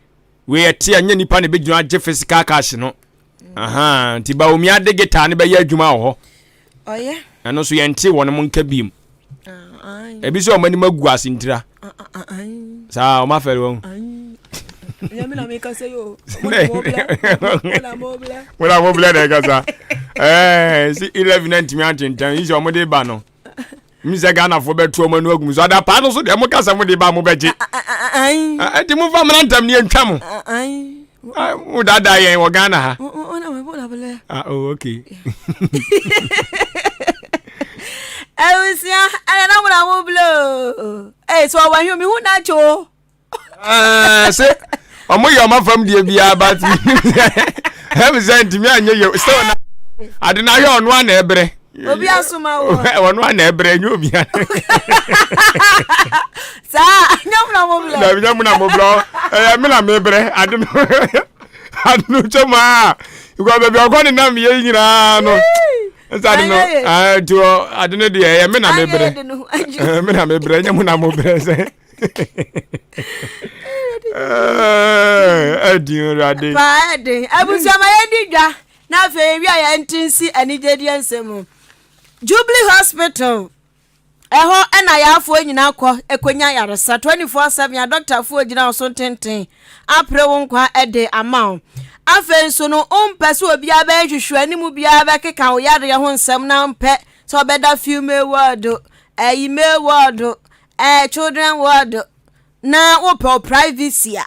wei ɛte a nyɛ nipa na ebɛgyina agye physical cash no aha nti Bawumia de guitar no bɛyɛ adwuma wɔ hɔ ɔyɛ ɛno nso yɛnte wɔn mo nka biem ebi sɛ wɔn anim agu ase ntira saa wɔn afɛre wɔn. Mo na mo bilɛ na ɛkasa ɛɛ si 11 na ntumi antentan yi sɛ wɔn de ba no. mi sɛ ghanafoɔ bɛto ɔmo anu agum so adapaa no so deɛ mo kasa mo de ba mo bɛgye ɛnti mo fa mmara ntam ne yɛntwa mo mo daadaa yɛn wɔ ghana ha ah oh okay abusua ɛnna na mo na mo blo ee so ɔwɔ ahwɛ mi hu nacho. Eh, sɛ ɔmo yɛ ɔmo afam deɛ biara but ɛmi sɛ ntumi anyɛ yɛ sɛ ɔna ade na ayɛ ɔno ana ɛbrɛ obi asoma wɔ ɔno ana ɛbrɛ nye obi ana saa nyɛ mu na mo blɛ dabi nyɛ mu na mo blɛ ɛyɛ mi na mi brɛ ade no ade no twɛ mu aa ikɔ baabi ɔkɔ ne nam yɛ nyinaa no nsa ade no ɛɛ nti ade no deɛ ɛyɛ mi na mi brɛ mi na mi brɛ nyɛ mu na mo brɛ sɛ. Ɛdin awurade. Paa ɛdin. Abusua ma yɛn di dwa na afei ewia yɛn ti nsi anigyedeɛ nsɛm mu. Jubilee Hospital. Ɛhɔ na ayarefoɔ nyinaa kɔ kɔnya ayaresa. 24/7 adɔktafoɔ gyina wo so ntenten apere wo nkwa de ama wo. Afei nso no, wompɛ sɛ obiara bɛyɛ nhwehwɛanimu biara bɛkeka wo yareɛ ho nsɛm na wompɛ sɛ ɔbɛda female ward, ɛyi male ward, ɛɛ children ward na wopɛ wo privacy a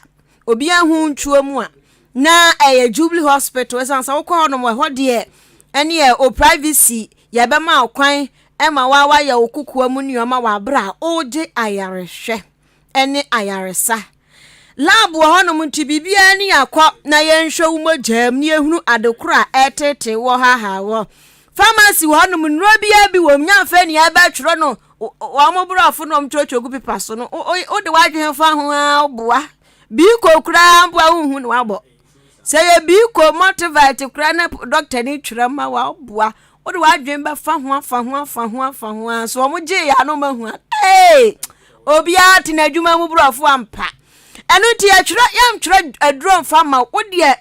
obiara ho ntwuo mu a na ɛyɛ Jubilee Hospital. Ɛsiane sɛ wokɔ hɔnom ɛhɔ deɛ ɛneɛ o privacy yɛbɛma wo kwan ma wa wayɛ wo kokoa mu nneɛma wɔ abere a wogye ayarehwɛ ne ayaresa. Lab wɔ hɔnom nti biribiara ni akɔ na yɛnhwɛ wo mogya mu na yɛhunu ade koro a ɛretete wɔ haha wɔ. Pharmacy wɔ hɔnom nnuro biara bi wɔ mu nya afei nea ɛbɛtwerɛ no wɔn borɔfo no wɔn twerɛtwerɛ gu pepa so no wode w'adwene fa ho ara woboa. Biiko koraa mpo a wonhu no wabɔ. Sɛ yɛ biiko multivite koraa na dɔkta ni twerɛ ma wa woboa. Wode w'adwene bɛfa ho afa ho afa ho afa ho ara so wɔn gye yɛ ano ma hu a ee obiara te n'adwuma mu borɔfo ampa. Ɛno nti yɛtwerɛ yɛntwerɛ aduro mfa ma wo deɛ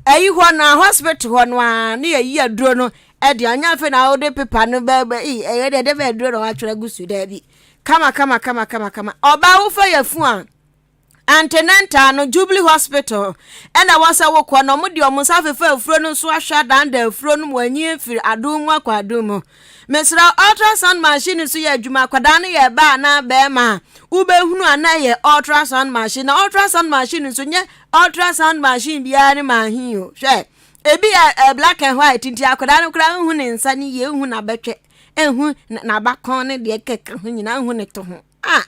ɛyi hɔ no hospital hɔ no ara ne yɛyi aduro no ɛde anya afei na wode pepa no bɛbɛ yi ɛyɛ deɛ ɛde bɛ aduro na watwerɛ agu so daabi kama kama kama kama kama ɔbaa wofa yɛ fun a Antenatal no, Jubilee Hospital na ɛwɔ sɛ wokɔ na wɔde wɔn nsa afefa afuro no nso ahwɛ adandan afuro no mu anyi afiri adom mu akɔ adom mu. Mesrɛ ultrasound machine nso yɛ adwuma akwadaa no yɛ ba anaa bɛrima a wobɛhunu a na ɛyɛ ultrasound machine na ultrasound machine nso nyɛ ultrasound machine biara ne maahi o hwɛ ebi yɛ black and white nti akwadaa no koraa nhu ne nsa ne yie nhu n'abɛtwɛ nhu n'abakɔn ne deɛ kɛkɛ ho nyinaa nhu ne to ho. Ah,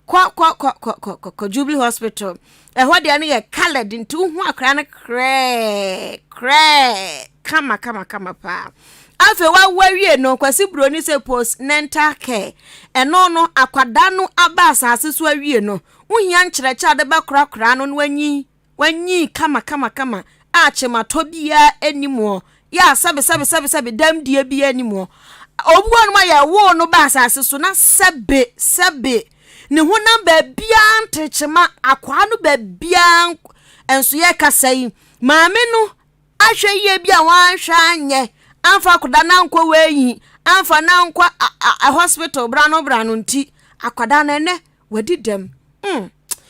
kɔ kɔ kɔ kɔ kɔ kɔ kɔ Jubilee Hospital. Ɛhɔ deɛ no yɛ coloured nti wohu akwadaa no krɛɛ krɛɛ kama kama kama paa. Afei wawo awie no Kwasi Buroni sɛ postnatal care. Ɛno no akwadaa no aba asase so awie no wohia nkyerɛkyerɛ a de bɛkorakora no na wanyi Wanyin kamakamakama a kyematɔ biara nni muɔ, yɛ a sɛbesɛbesɛbesɛbe dɛmdie biara nni muɔ. Obi wɔ nom a yɛwoo no ba asase so na sɛbe sɛbe ne honam baabiara nte kyema, akwaa no baabiara nso yɛkasa yi, maame no ahwɛ yie bi a wanhwɛ anyɛ amfa akwadaa no ankɔ wei amfa no ankɔ hospital brano brano nti akwadaa no ɛnɛ wadi dɛm. Mm.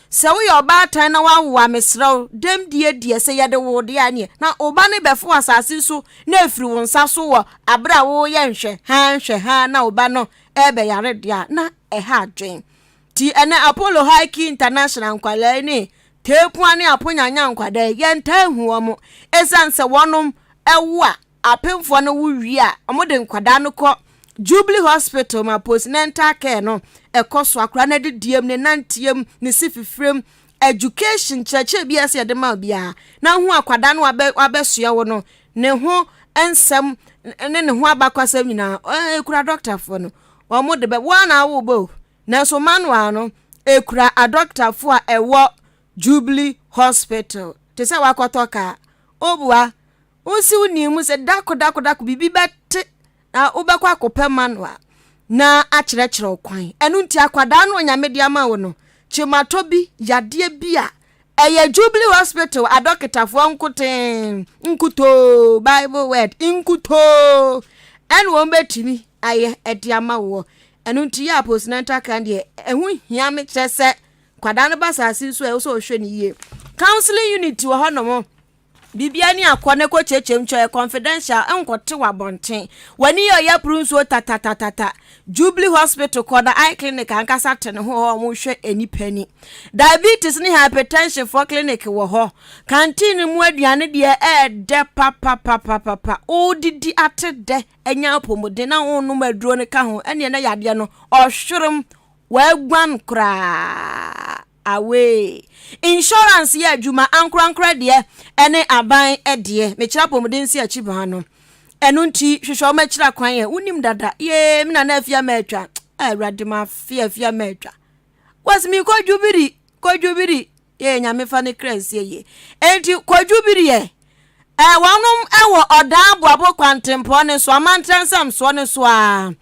Sɛ woyɛ ɔbaatan na woawo a, mesrɛ wo, dɛm die deɛ sɛ yɛde wo deɛ a neɛ, na wo ba no bɛfo asase so na afiri wo nsa so wɔ abere a woyɛ nhwɛ haa nhwɛ haa na wo ba no ɛrebɛyare deɛ a, na ɛha adwen. Ti ɛnɛ Apollo High Key International nkwadaa yi ne Teepua ne Aponyanya nkwadaa yi, yɛntaa nhu wɔn. Ɛsiane sɛ wɔnom ɛwo a, Apemfoɔ no wo wie a, wɔde nkwadaa no kɔ Jubilee Hospital ma postnatal care no ɛkɔ so. Akwadaa no adidiem, ne nanteɛm, ne se fifirem, education, nkyerɛkyerɛ bi a ɛsɛ yɛde ma obiara. Na ho akwadaa no wabɛ wabɛsoɛ wo no, ne ho nsɛm ne ne ho abakwasɛm nyinaa, ɛkura dɔktafoɔ no. Wɔn de bɛ, wɔn na awo bɔ o. Nanso manual no, ɛkura adɔktafoɔ a ɛwɔ Jubilee Hospital. Te sɛ wakɔtɔ kaa. Obua, Wonsi wo nii mu sɛ dako dako dako biribi bɛte na wobɛkɔ akɔpɛ manual na akyerɛkyerɛ wo kwan. Ɛno nti akwadaa no Onyame de ama wo no, kyematɔ bi, yadeɛ bi a ɛyɛ Jubilee Hospital adɔketafoɔ nkotee, nkutoo, Bible word, nkutoo, ɛna wɔn bɛtumi ayɛ ɛde ama woɔ. Ɛno nti yɛ a postnatal care deɛ ɛho hia me kyerɛ sɛ kwadaa no ba asase so a ɛwɔ sɛ ɔhwɛ no yie. Counseling unit wɔ hɔnom. Biribiara ni akɔ ne kɔ kyekyem kyɛ confidential nkɔte wɔ abɔnten. W'ani yɛ ɔyɛ puru nsuo tatatatata. Jubilee Hospital kɔ na eye clinic ankasa te ne ho hɔ wɔn hwɛ nipa ani. Diabetes ne hypertension foɔ clinic wɔ hɔ. Canteen mu aduane deɛ ɛɛdɛ papapapapa. Wodidi ate dɛ anya apɔmuden na wonom aduro no ka ho ɛneɛ na yadeɛ no ɔhwerem waguan koraa. Away. Insurance yɛ adwuma, ankorankorɛ deɛ ɛne aban deɛ. Mekyerɛ apɔmuden si akyi baa no. Ɛno nti hwehwɛ wɔn akyiri akwan ɛ. Wonim dada. Yee, me nana afia ma atwa. Awurade ma afia afia ma atwa. Wɔsi mi kɔ dwubiri, kɔ dwubiri. Yee, nyame fa ne kra nsie yie. Enti kɔ dwubiri ɛ. Ɛ wɔnom wɔ ɔdan aboabo kwantempɔn no so, amantra nsamsoɔ no so a.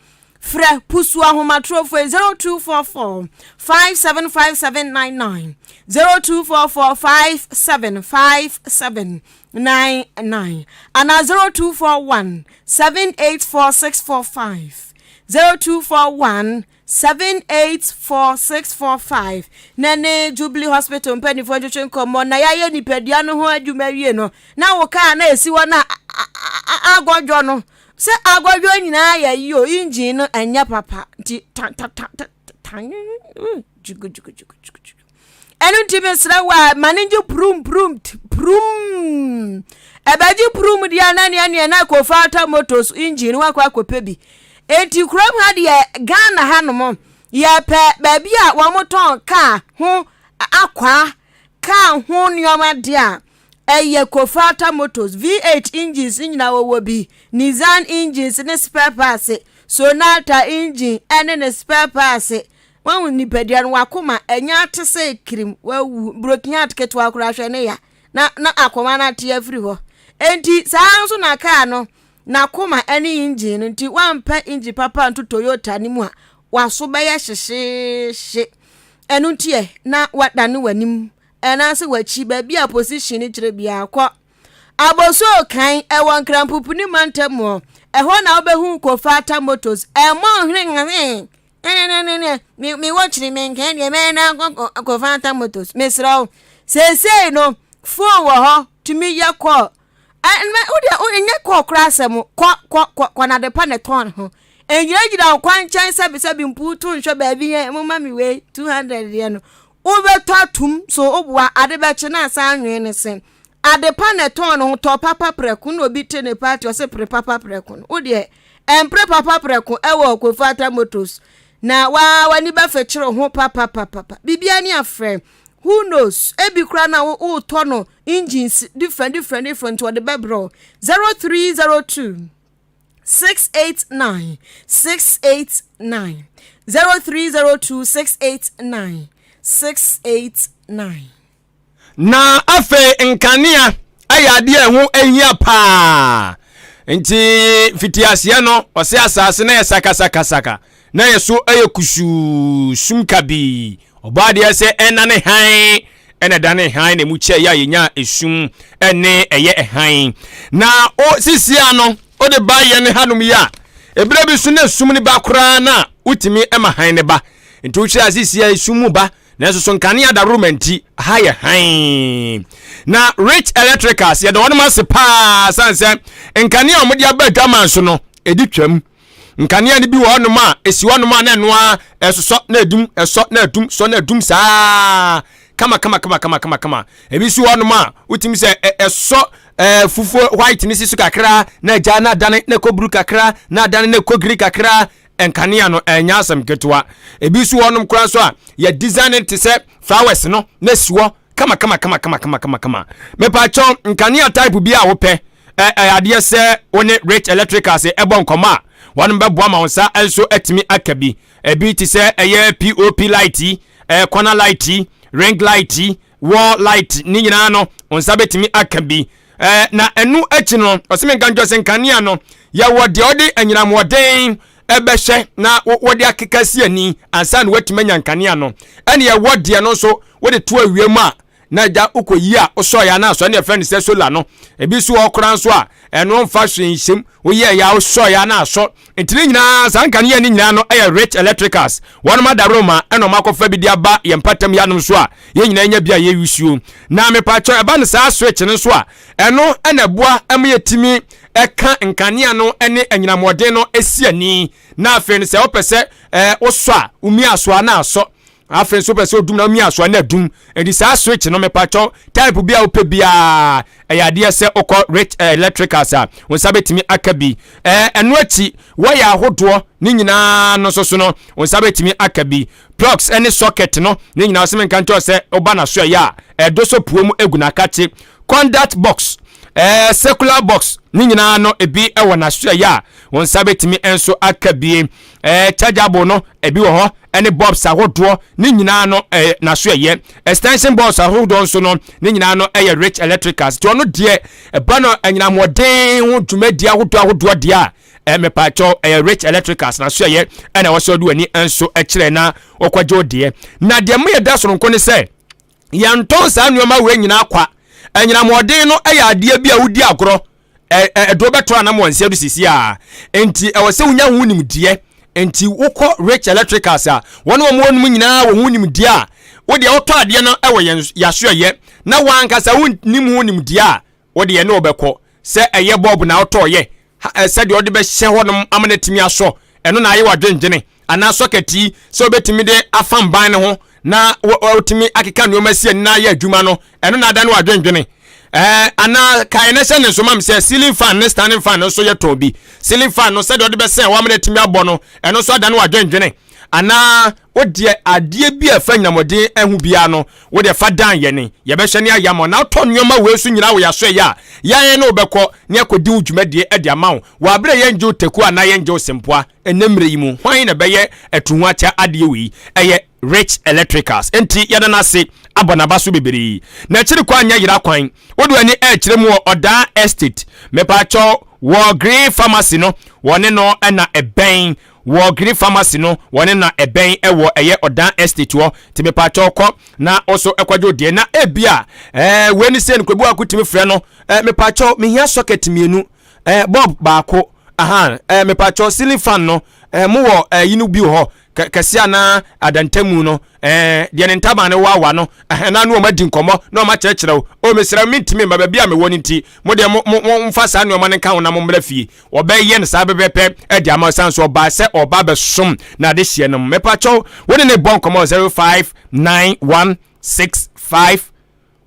Frɛ Pusu ahomatorofo yi 0244 575799, 0244 575799 anaa 0241 784645, 0241. 784645 na ne Jubilee Hospital mpanimfoɔ ntwetwe nkɔmmɔ na yɛayɛ nipadua no ho adwuma awie no na wo kaa na ɛsi hɔ na agɔdwɔ no sɛ agɔdwɔ nyinaa yɛ yi o engine no ɛnyɛ papa nti tan tan tan tan jugujugujugujugu Ɛno nti mesrɛ wo a ma no ngye prum prum prum. Ɛbɛgye prum deɛ na neɛ neɛ na Kofalta Motors engine no wakɔ akɔpɛ bi. Enti kurom ha deɛ Ghana ha nom yɛpɛ baabi a wɔtɔn kaa ho akwaa, kaa ho nneɛma deɛ a ɛyɛ Kofalta Motors V8 engines nyinaa wɔwɔ bi, Nissan engines ne spare parts, Sonata engine ɛne ne spare parts. Wahu nipadua no wakoma ɛnyɛ ate sɛ kirim wawu broken heart ketewa koraa hwɛ ne ya na na akoma no ate afiri hɔ enti saa nso na kaa no n'akoma ɛne engine no nti wampɛ engine papa nto Toyota no mu a waso bɛyɛ hyehyeehye ɛno nti ɛ na wadane w'anim ɛnaase w'akyi baabi a position no kyerɛ biara kɔ Abossey kan ɛwɔ Nkrampopuni mantam mu ɛhɔ na wobɛhu Kofata Motors ɛmmɔ nhwene nhwene Ɛnɛnɛnɛnɛ me me wɔ kyiri me nkɛn deɛ mɛyɛ na akɔ kɔfanta motos mesrɛ wo seesei no phone wɔ hɔ tumi yɛ call ɛnmɛ wo deɛ nyɛ call koraa asɛm kɔ kɔ kɔ kɔ na adepa na ɛtɔn ho ɛngyinagyina wo kwan nkyɛn sɛbisɛbi mpuutu nhwɛ baabi yɛ mo ma me wei 200 deɛ no wobɛtɔ atum so woboa ade bɛkye na asan anwene ne se adepa na ɛtɔn no ho tɔ papa prɛko na obi te ne party ɔse pere papa prɛko no wo deɛ Ɛmpere papa prɛko ɛwɔ Kofi Motors na waa w'ani bɛfekyere ho papapapapa. Biribiara ni afrɛ. Who knows? Ebi koraa na wotɔ no engines different different different wɔde bɛbrɛ wo. 0302 689 689 0302 689 689. Na afei nkanea yɛ adeɛ a ɛho hia paa. Nti mfitiaseɛ no, ɔse asase na yɛ sakasakasaka, na yɛ so yɛ kusuu, sum kabii. Ɔbɔ adeɛ sɛ ɛnane hann, ɛna ɛdane hann na emu kyɛ yɛ a yɛnya esum ne ɛyɛ hann. Na o sisia no, wode ba yɛn hanom yi a, ebere bi so na esum no ba koraa na wotumi ma hann no ba. Nti wohwɛ a sisia esum mu ba, Nanso so nkanea adaworoma nti, ha yɛ hann. Na Rich Electricals, yɛda wɔn ase paa sane sɛ nkanea a wɔde aba adwaman so no, ɛdi twam. Nkanea no bi wɔ hɔnom a, ɛsi hɔnom a na ɛno ara ɛsosɔ na ɛdum, ɛsɔ na ɛdum, sɔ na ɛdum saa kama kama kama kama kama kama. Ebi nso wɔ hɔnom a, wotumi sɛ ɛsɔ ɛɛ fufuo white ne si so kakra na agya na adane na ɛkɔ blue kakra na adane na ɛkɔ green kakra. Nkanea no ɛnyɛ asɛm ketewa. Ebi nso wɔ hɔnom koraa nso a yɛ design no te sɛ flowers no na esi hɔ kama kama kama kama kama kama kama. Mepaakyɛw nkanea type bi a wopɛ ɛ ɛyɛ adeɛ sɛ wo ne Rich Electricals ɛbɔ nkɔmɔ a wɔn bɛboa ma wo nsa nso atumi aka bi. Ebi te sɛ ɛyɛ POP light yi, ɛyɛ corner light yi, ring light yi, wall light ne nyinaa no wo nsa bɛtumi aka bi. Ɛɛ na ɛno akyi no ɔsɛ menka nkyerɛ sɛ nkanea no yɛwɔ deɛ ɔde anyinamɔden ɛbɛhyɛ na wɔde akeka si ani ansa na watumi anya nkanea no ɛne ɛwɔ deɛ no nso wode to awia mu a na agya wokɔyi a wosɔeɛ a na asɔ ɛne ɛfrɛ no sɛ solar no ebi nso wɔ koraa nso a ɛno mfa hwee nhyɛm woyɛɛ yɛ a wosɔeɛ a na asɔ nti ne nyinaa saa nkanea ne nyinaa no ɛyɛ rich electricals wɔnom adaworoma ɛna ɔmo akɔfa bi de aba yɛn mpatam yanom so a yɛn nyinaa nya bi a yɛyusuo na mepakyɛ ɛba no saa switch no nso a ɛno ɛna ɛboa ɛma yɛtumi ɛka nkanea no ɛne anyinamɔden no ɛsi ani na afei no sɛ wopɛ sɛ ɛɛ wosɔ a womia so a na asɔ afei nso wopɛ sɛ odum na womia so a na adum ɛnti saa switch no mepakyɛ type bi a wopɛ biara ɛyɛ adeɛ sɛ wokɔ rich electricals a wo nsa bɛtumi aka bi ɛno akyi wɔyɛ ahodoɔ ne nyinaa no nso so no wo nsa bɛtumi aka bi plugs ne socket no ne nyinaa sɛ menka nkyɛw sɛ woba n'aso ɛyɛ a ɛdo so puo mu egu n'akakye conduct box ɛɛ circular box ne nyinaa no ebi wɔ n'aso ɛyɛ a wɔn nsa bɛtumi nso aka bie ɛɛ chargeable no ebi wɔ hɔ ɛne bulbs ahodoɔ ne nyinaa no ɛɛ n'aso ɛyɛ extension bulbs ahodoɔ nso no ne nyinaa no ɛyɛ rich electricals nti ɔno deɛ ɛba no anyinamoɔden ho dwumadie ahodoɔ ahodoɔ deɛ a Eh, mepaakyɛw ɛyɛ rich electricals na so ɛyɛ ɛna ɛwɔ sɛ ɔde w'ani nso kyerɛ na wɔkɔgye wo deɛ na deɛ mo yɛ da soronko ne sɛ yɛntɔn saa nneɛma wei nyinaa kwa anyinamɔden no yɛ adeɛ bi a wodi agorɔ ɛduro bɛtɔ anam wɔn nsa do sisi a nti ɛwɔ sɛ wonya ho nimdeɛ. Nti wokɔ Rich Electricals a, wɔn a wɔn mu nyinaa wɔ ho nimdeɛ a, wo deɛ wotɔ adeɛ no wɔ yɛn yasoɛyɛ na wankasa wonnim ho nimdeɛ a, wo deɛ ne wɔbɛkɔ. Sɛ ɛyɛ bɔɔb na wotɔɔyɛ, sɛdeɛ wode bɛhyɛ hɔnom ama no atumi asɔ, ɛno na ayɛ w'adwendwene, anaa sɔkɛt yi sɛ wobɛtumi de afam ban no ho na wotumi akeka nneɛma si ani na ayɛ adwuma no, ɛno na adane w'adwendwene. Ɛɛ anaa kae na hyɛ ne nso ma me sɛ ceiling fan ne standing fan no nso yɛ tɔn bi. Ceiling fan no sɛdeɛ wode bɛsɛn hɔ ama no atumi abɔ no, ɛno nso adane w'adwendwene. Anaa wodeɛ adeɛ bi a ɛfa nyinamɔden ho biara no, wodeɛ fa dan yɛne, yɛbɛhwɛ ne ayɛ ama wo. Na wotɔ nneɛma wei nso nyinaa wɔ yɛn asoɛeɛ a, yɛn ne wobɛkɔ ne akɔdi wo dwumadie de ama wo. Wɔ aberɛ a yɛngye wo taku anaa yɛngye wo sempoa. Ɛnnɛ mmerɛ yi mu, hwan na ɛbɛyɛ atuhoakyɛ adeɛ wei? Ɛyɛ Rich Electricals. Enti yɛda no ase abɔ n'aba so bebree. N'akyiri kwan nyɛ yera kwan. Wode w'ani ɛrekyerɛ mu wɔ Ɔdaa Estate. Mepaakyɛw, wɔ Green Pharmacy no, wɔne no na ɛbɛn. Wɔ Green Pharmacy no, wɔne no na ɛbɛn ɛwɔ ɛyɛ Ɔdaa Estate hɔ. Nti mepaakyɛw kɔ na wo so ɛkɔgye wo deɛ. Na ebia, ɛɛ, wei ne sei no, Kwabu Ako tumi frɛ no, ɛɛ, mepaakyɛw, mehia socket mmienu. Eh, bulb baako. Aha, eh, mepatwɔ ceiling fan no, eh, mo wɔ eh, yi no bi wɔ hɔ, kɛse anaa adantamu no, eh, deɛ ne ntaban no wawa no, eh, na ne wɔn adi nkɔmmɔ, na wɔn akyerɛkyerɛ wo. O, mesrɛ, mentumi mma baabi a mewɔ no nti, mo deɛ mo, mo, mo mfa saa nneɛma no nka ho na mo mmra fie. Wɔbɛyɛ no saa pɛpɛpɛ de ama san so ɔbaa sɛ ɔba bɛsom na adehyeɛ no. Mepatwɔ, wo ne ne bɔ nkɔmmɔ 0591 65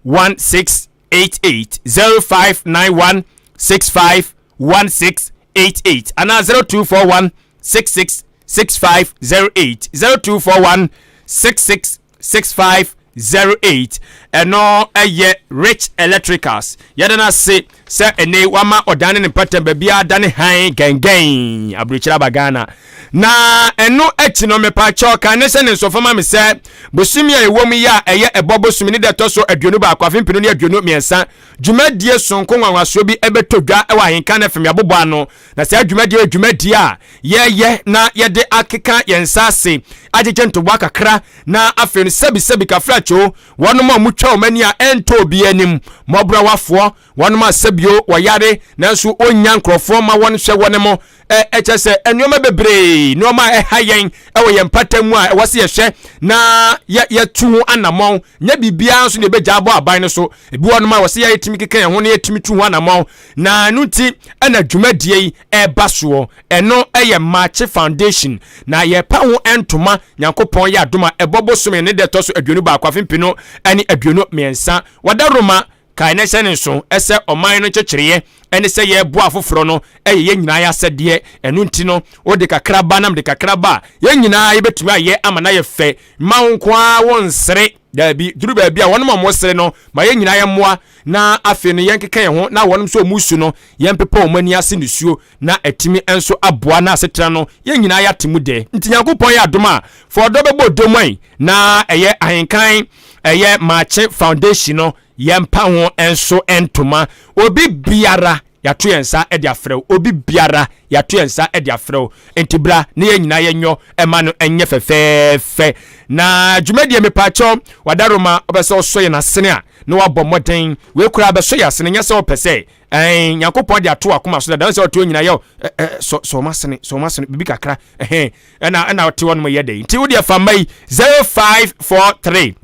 1688 0591 65 1688 anaa 0241 66 6508 0241 66 6508. Ɛno ɛyɛ Rich Electricals. Yɛda no ase sɛ ɛnɛ wama ɔdan ne ne mpɛtɛm baabiara da ne hann gɛngɛn aburokyire aba Ghana. Na ɛno akyi no, mepaakyɛw kan ne sɛ ne nsɔfo ma me sɛ bosome a ɛwɔ mu yi a ɛyɛ ɛbɔ bosome ne da ɛtɔ so 21 afe 2023 dwumadie sonko nwanwasoɔ bi ɛbɛtɔ dwa ɛwɔ Ahenkan FM yɛabobɔ ano. Na saa dwumadie yɛ dwumadie a yɛyɛ na yɛde akeka yɛn nsa ase agyegye ntoboa kakra na afei no sɛbisɛbi kafrakyoo wɔnom a wɔtwa wɔn ani a ɛntɔ obi anim mmɔborɔwafoɔ wɔnom a sɛbio wɔyare nanso wɔnnya nkurɔfoɔ ma wɔn hwɛ wɔn mo. Ɛkyɛ sɛ nneɛma bebree, nneɛma a ɛha yɛn ɛwɔ yɛn mpata mu a ɛwɔ sɛ yɛhwɛ na yɛtu ho anammɔn. Nyɛ biribiara nso na yɛbɛgya abɔ aban no so. Ebi wɔ nom a wɔ sɛ yɛtumi keka yɛn ho na yɛtumi tu ho anammɔn. Na ɛno nti ɛna dwumadie yi ɛreba soɔ. Ɛno ɛyɛ Maakye Foundation. Na yɛpa ho ntoma. Nyankopɔn yɛ adom a ɛbɔ bosome ne da ɛtɔ so 21 afe 2023. Wɔda Roma. Kae na hyɛ no nsow sɛ ɔman no nkyekyereɛ ne sɛ yɛreboa afoforɔ no yɛ yɛn nyinaa yɛn asɛdeɛ. Ɛno nti no, wode kakra ba na mede kakra ba a, yɛn nyinaa yɛbɛtumi ayɛ ama no ayɛ fɛ. Mma wo nko ara wonsere. Daabi, duru baabi a wɔnom a wɔsere no, ma yɛn nyinaa yɛmmoa na afei no yɛnkeka yɛn ho na wɔnom nso a wɔresu no, yɛmpepa wɔn ani ase nisuo na atumi nso aboa na asetena no yɛn nyinaa yɛate mu dɛ. Nti Nyankopɔn yɛ adom a, fa ɔdɔ bɛbɔ ɔdɔ mu ai na ɛyɛ Ahenkan ɛyɛ Maakye Foundation no yɛmpa ho nso ntoma. Obi biara yɛato yɛn nsa de afrɛ wo. Obi biara yɛato yɛn nsa de afrɛ wo. Nti bra na yɛn nyinaa yɛnyɔ ɛma no ɛnyɛ fɛfɛɛfɛ. Na dwumadie mepaakyɛw wadaroma ɔbɛ sɛ ɔsɔ yɛn asene a na wabɔ mmɔden. Wei koraa bɛsɔ yɛn asene nyɛ sɛ ɔpɛ sɛ ɛn Nyankopɔn de ato akoma so dada sɛ ɔte hɔ nyinaa yɛ ɛ sɔ sɔ ɔma asene sɔ ɔma asene bibi kakra ɛhɛn ɛna ɛna ɔte hɔ nom yɛ dɛ. Nti wo deɛ fa mma yi 0543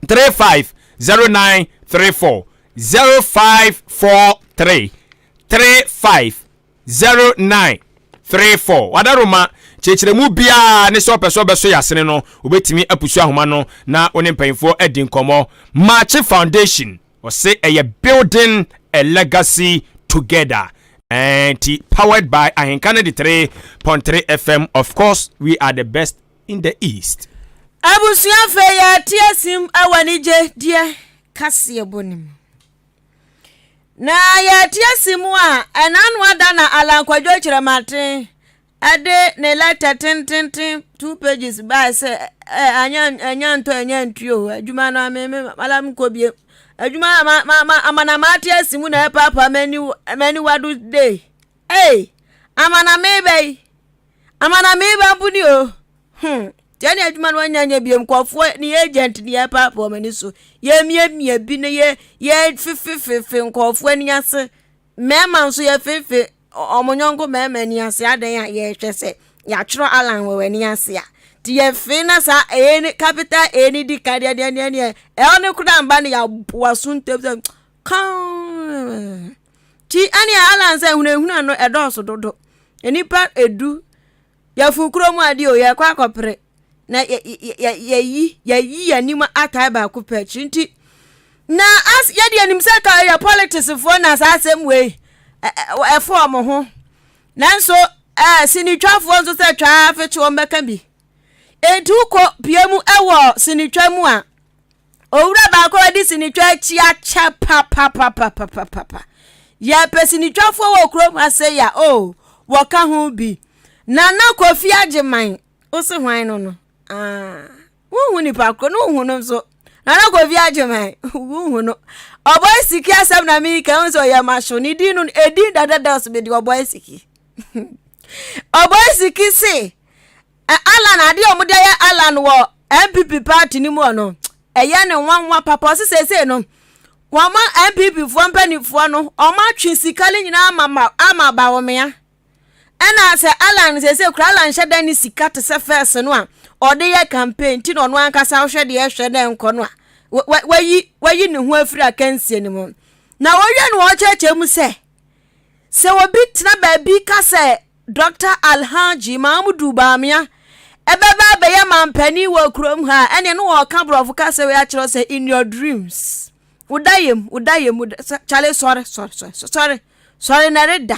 35 0934 0543 35 0934 Wadaroma nkyerɛkyerɛmu biara ne sɛ ɔpɛ sɛ ɔbɛsɔ yɛn asene no, wobɛtumi apusu ahoma no na wo ne mpanyinfoɔ adi nkɔmmɔ. Maakye Foundation, ɔse ɛyɛ Building a Legacy Together. Nti powered by Ahenka 93.3 FM, of course we are the best in the East. Abusua afei yɛte asim wɔ anigye deɛ kaseɛbɔ no mu. Na yɛte asim a ɛna ano ada na Alan Kwadwo Kyerematen ɛde ne lɛtɛ tententen two pages bae sɛ ɛ anya anya ntɔ anya ntuo adwuma no ame me mala nkɔ bie adwuma ma ma ma amanama ate asim na ɛpaapa m'ani m'aniwa do de ei amaname bɛyi Amaname ba mpo ni o. Hmm. Tiɛ ne adwuma no anya nyɛ biom nkɔfoɔ ne yɛ agent ne yɛ paapa wɔn ani so yɛ miamia bi ne yɛ yɛ fefefefe nkɔfoɔ ani ase mmarima nso yɛ fefe wɔn nyɔnko mmarima ani ase adan a yɛhwɛ sɛ. Yɛatwerɛ Alan wɔ w'ani ase a, nti yɛfee na saa A ne capital A ne di kan deɛ deɛ deɛ deɛ L ne koraa mba no yɛaboa so ntɛm sɛ kan. Nti ɛne Alan sɛ hunahuna no ɛdɔɔso dodo. Nnipa edu yɛfo kurom adeɛ o yɛkɔ akɔpere na yɛyi yɛyi yɛn anim atae baako pɛ akyiri nti na as yɛde anim sɛ ka yɛ politicsfoɔ na saa asɛm wei ɛfo wɔn ho nanso ɛɛ sinitwafoɔ nso sɛ twaa fekye wɔn bɛka bi enti wokɔ pie mu ɛwɔ sinitwa mu a Owura baako a ɔde sinitwa akyi akyɛ papapapapapapa. Yɛpɛ sinitwafoɔ wɔ kurom ha sɛ ya o, oh, wɔka ho bi. Nana Kofi Agyeman, wo se hwan no no? Ah, wohu nipa koro no wohu no nso. Nana Kofi Agyeman, wohu no. Ɔbɔ asiki asɛm na meka ho sɛ ɔyɛ mahyew ne din no edin dadada so mede ɔbɔ asiki. Ɔbɔ asiki se Allan adeɛ a wɔde ayɛ Allan wɔ NPP party no mu hɔ no ɛyɛ ne nwanwa papa ɔse seesei no wɔn NPP foɔ mpanimfoɔ no wɔn atwe sika no nyinaa ama ama Bawumia ɛna sɛ Allan seesei kura Allan hyɛ dan ne sika te sɛ fɛs no a ɔde yɛ campaign ti na ɔno ankasa ɔhwɛ deɛ ɛhwɛ na ɛnkɔ no a wayi wayi ne ho afiri akansie no mu na wɔyɛ no wɔkyerɛkyerɛ mu sɛ sɛ obi tena baabi ka sɛ Dɔkta Alhaji Mahamudu Bawumia ɛbɛba abɛyɛ mampanin wɔ kurom ha a, ɛneɛ no wɔka borɔfo kasa wei akyerɛ sɛ in your dreams. Woda yam, woda yam, kyale sɔre, sɔre, sɔre, sɔre, sɔre na ɛreda.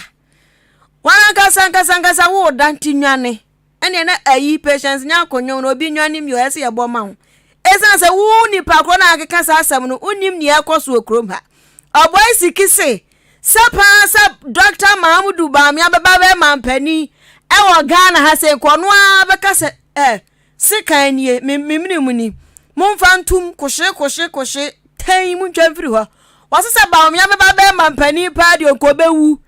Wɔn ankasa ankasa ankasa woda nti nwane. Ɛneɛ na ayi patience nya akonnwa no obi nwane mi o ɛsɛ yɛbɔ ma wo. Ɛsiane sɛ wo nipa korɔ na akeka saa asɛm no wonim nea ɛkɔ so wɔ kurom ha. Ɔbɔe siki se Sɛ paa sɛ Dɔkta Mahamudu Bawumia bɛba bɛyɛ mampanin ɛwɔ Ghana ha sɛ nka ɔno ara bɛka sɛ ɛ sekan nie me me mene mu ni momfa ntum kohye kohye kohye tɛn mu ntwa mfiri hɔ wɔse sɛ Bawumia bɛba bɛyɛ mampanin paa deɛ nka ɔbɛwu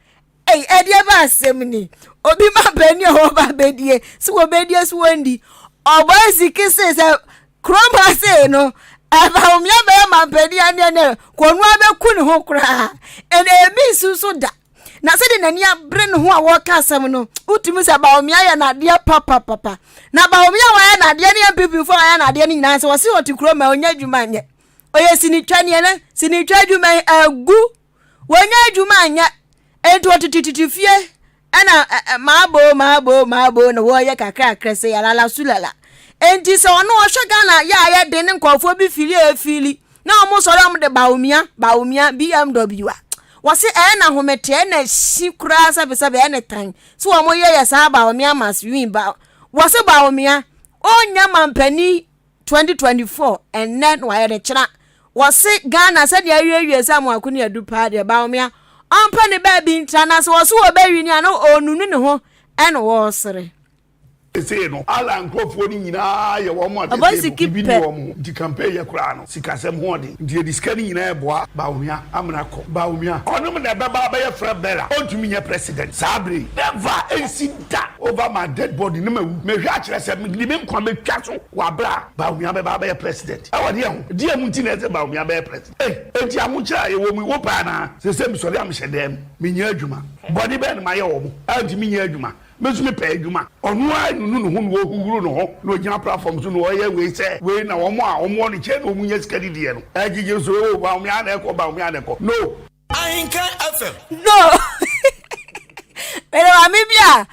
ei ɛdeɛ ba asɛm ni obi mampanin a wɔba abɛdie sɛ wɔbɛdie so wɔndi ɔbɔ asiki se sɛ Kurom ha sei no, Bawumia bɛyɛ mampanin aneɛ nɛ kɔno abɛku ne ho koraa. Ɛna ebi nso so da. Na sɛdeɛ n'ani abere ne ho a wɔreka asɛm no, wotumi sɛ Bawumia yɛ n'adeɛ papapapa. Na Bawumia a wɔayɛ n'adeɛ ne NPP foɔ a wɔayɛ n'adeɛ no nyinaa sɛ wɔse ɔte kurom a ɔnyɛ adwuma nyɛ. Ɔyɛ sinitwa neɛ ne sinitwa adwuma yi agu. Wɔnyɛ adwuma nyɛ. Enti ɔtetetete fie Ɛna maaboo maaboo maaboo na wɔyɛ kakrakra sɛ yalala sulala. Enti sɛ ɔno ɔhwɛ Ghana yɛ a yɛ den ne nkurɔfoɔ bi fili a efili na wɔn sɔre wɔn de Bawumia Bawumia BMW a wɔse ɛyɛ na ahomete ɛna si koraa sɛbesɛbe ɛne tan sɛ wɔn yɛ yɛ saa Bawumia must win ba wɔse Bawumia ɔnyɛ mampanin 2024 ɛnnɛ na wayɛ no kyena wɔse Ghana sɛdeɛ awiewie sɛ amoako ne adu paa deɛ Bawumia ɔmpɛ ne baabi ntra na sɛ wɔse wɔbɛwi ni a na ɔnunu ne ho ɛna wɔresere. Seesei no, Allah nkurɔfoɔ no nyinaa yɛ wɔn a seesei no biribi nni wɔn ho nti campaign yɛ koraa no sikasɛm ho ɔden nti yɛde sika no nyinaa ɛboa Bawumia amena kɔ Bawumia ɔnom na ɛbɛba abɛyɛ frɛ bella ɔntumi nyɛ president saa bere yi never ɛnsi da over my dead body ne mawu mehwɛ akyerɛ sɛ mede me nkwa mɛtwa so wɔ aberɛ a Bawumia bɛba abɛyɛ president ɛwɔ deɛ ho deɛ ho nti na ɛsɛ Bawumia bɛyɛ president ei enti ahokyerɛ a yɛwɔ mu yi wopɛ anaa seesei mesɔre a mehyɛ dɛm menyɛ adwuma bɔne bɛn na mayɛ wɔn a nti menyɛ adwuma Me nso mepɛ adwuma. Ɔno ara nunu ne ho na ɔhuhuru ne ho na ɔgyina platform so na ɔyɛ wei sɛ wei na wɔn a wɔn wɔ ne nkyɛn na wɔn nya sika didiɛ no ɛgyegye so oo Bawumia na ɛkɔ Bawumia na ɛkɔ no. Ahenkan FM. No. Mede maame bi a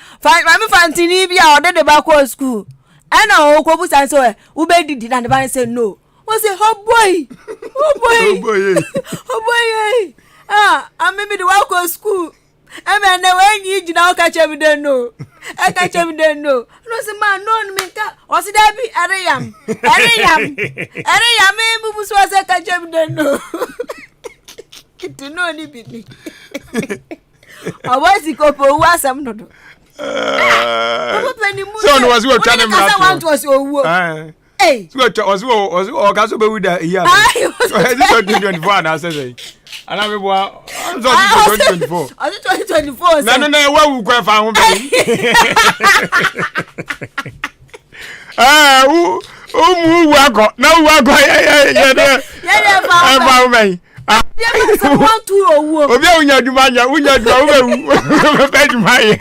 maame fantini bi a ɔde ne ba kɔɔ sukuu ɛna ɔkɔbusa sɛ wobɛdidi na ne ba no sɛ no wɔsɛ oh boy oh boy oh boy ah ame mede wakɔ sukuu ɛmɛ nɛ wɔanyi gyina hɔ ka kyerɛ me dɛ no ɛka kyerɛ me dɛ no ɛna ɔsɛ ma no no menka ɔsɛ dɛ bi ɛreyam ɛreyam ɛreyam me bubu so ɔsɛ ka kyerɛ me dɛ no nti no ne bi ni ɔbɔ si kɔpɛ owu asɛm dodo sɛ ɔno wɔ sɛ wɔtwa ne mmara to ɔsɛ owuo Hey. So ɔtwa ɔsi wɔ ɔsi ɔka so bɛwu da eyi ase. Ɛdi 2024 anaasɛ sɛ ana mi bɔ ɔsɛ ɔsi 2024. Ɔsi 2024 sɛ. Nanu na ɛwɔ awu kɔ ɛfa ho bɛyi. Ɛɛ wo wo mu wu akɔ na wu akɔ yɛ yɛ yɛ dɛ. Yɛ yɛ ɛfa ho bɛyi. Obi a wonya adwuma nyɛ wonya adwuma wobɛwu wobɛpɛ adwuma yɛ.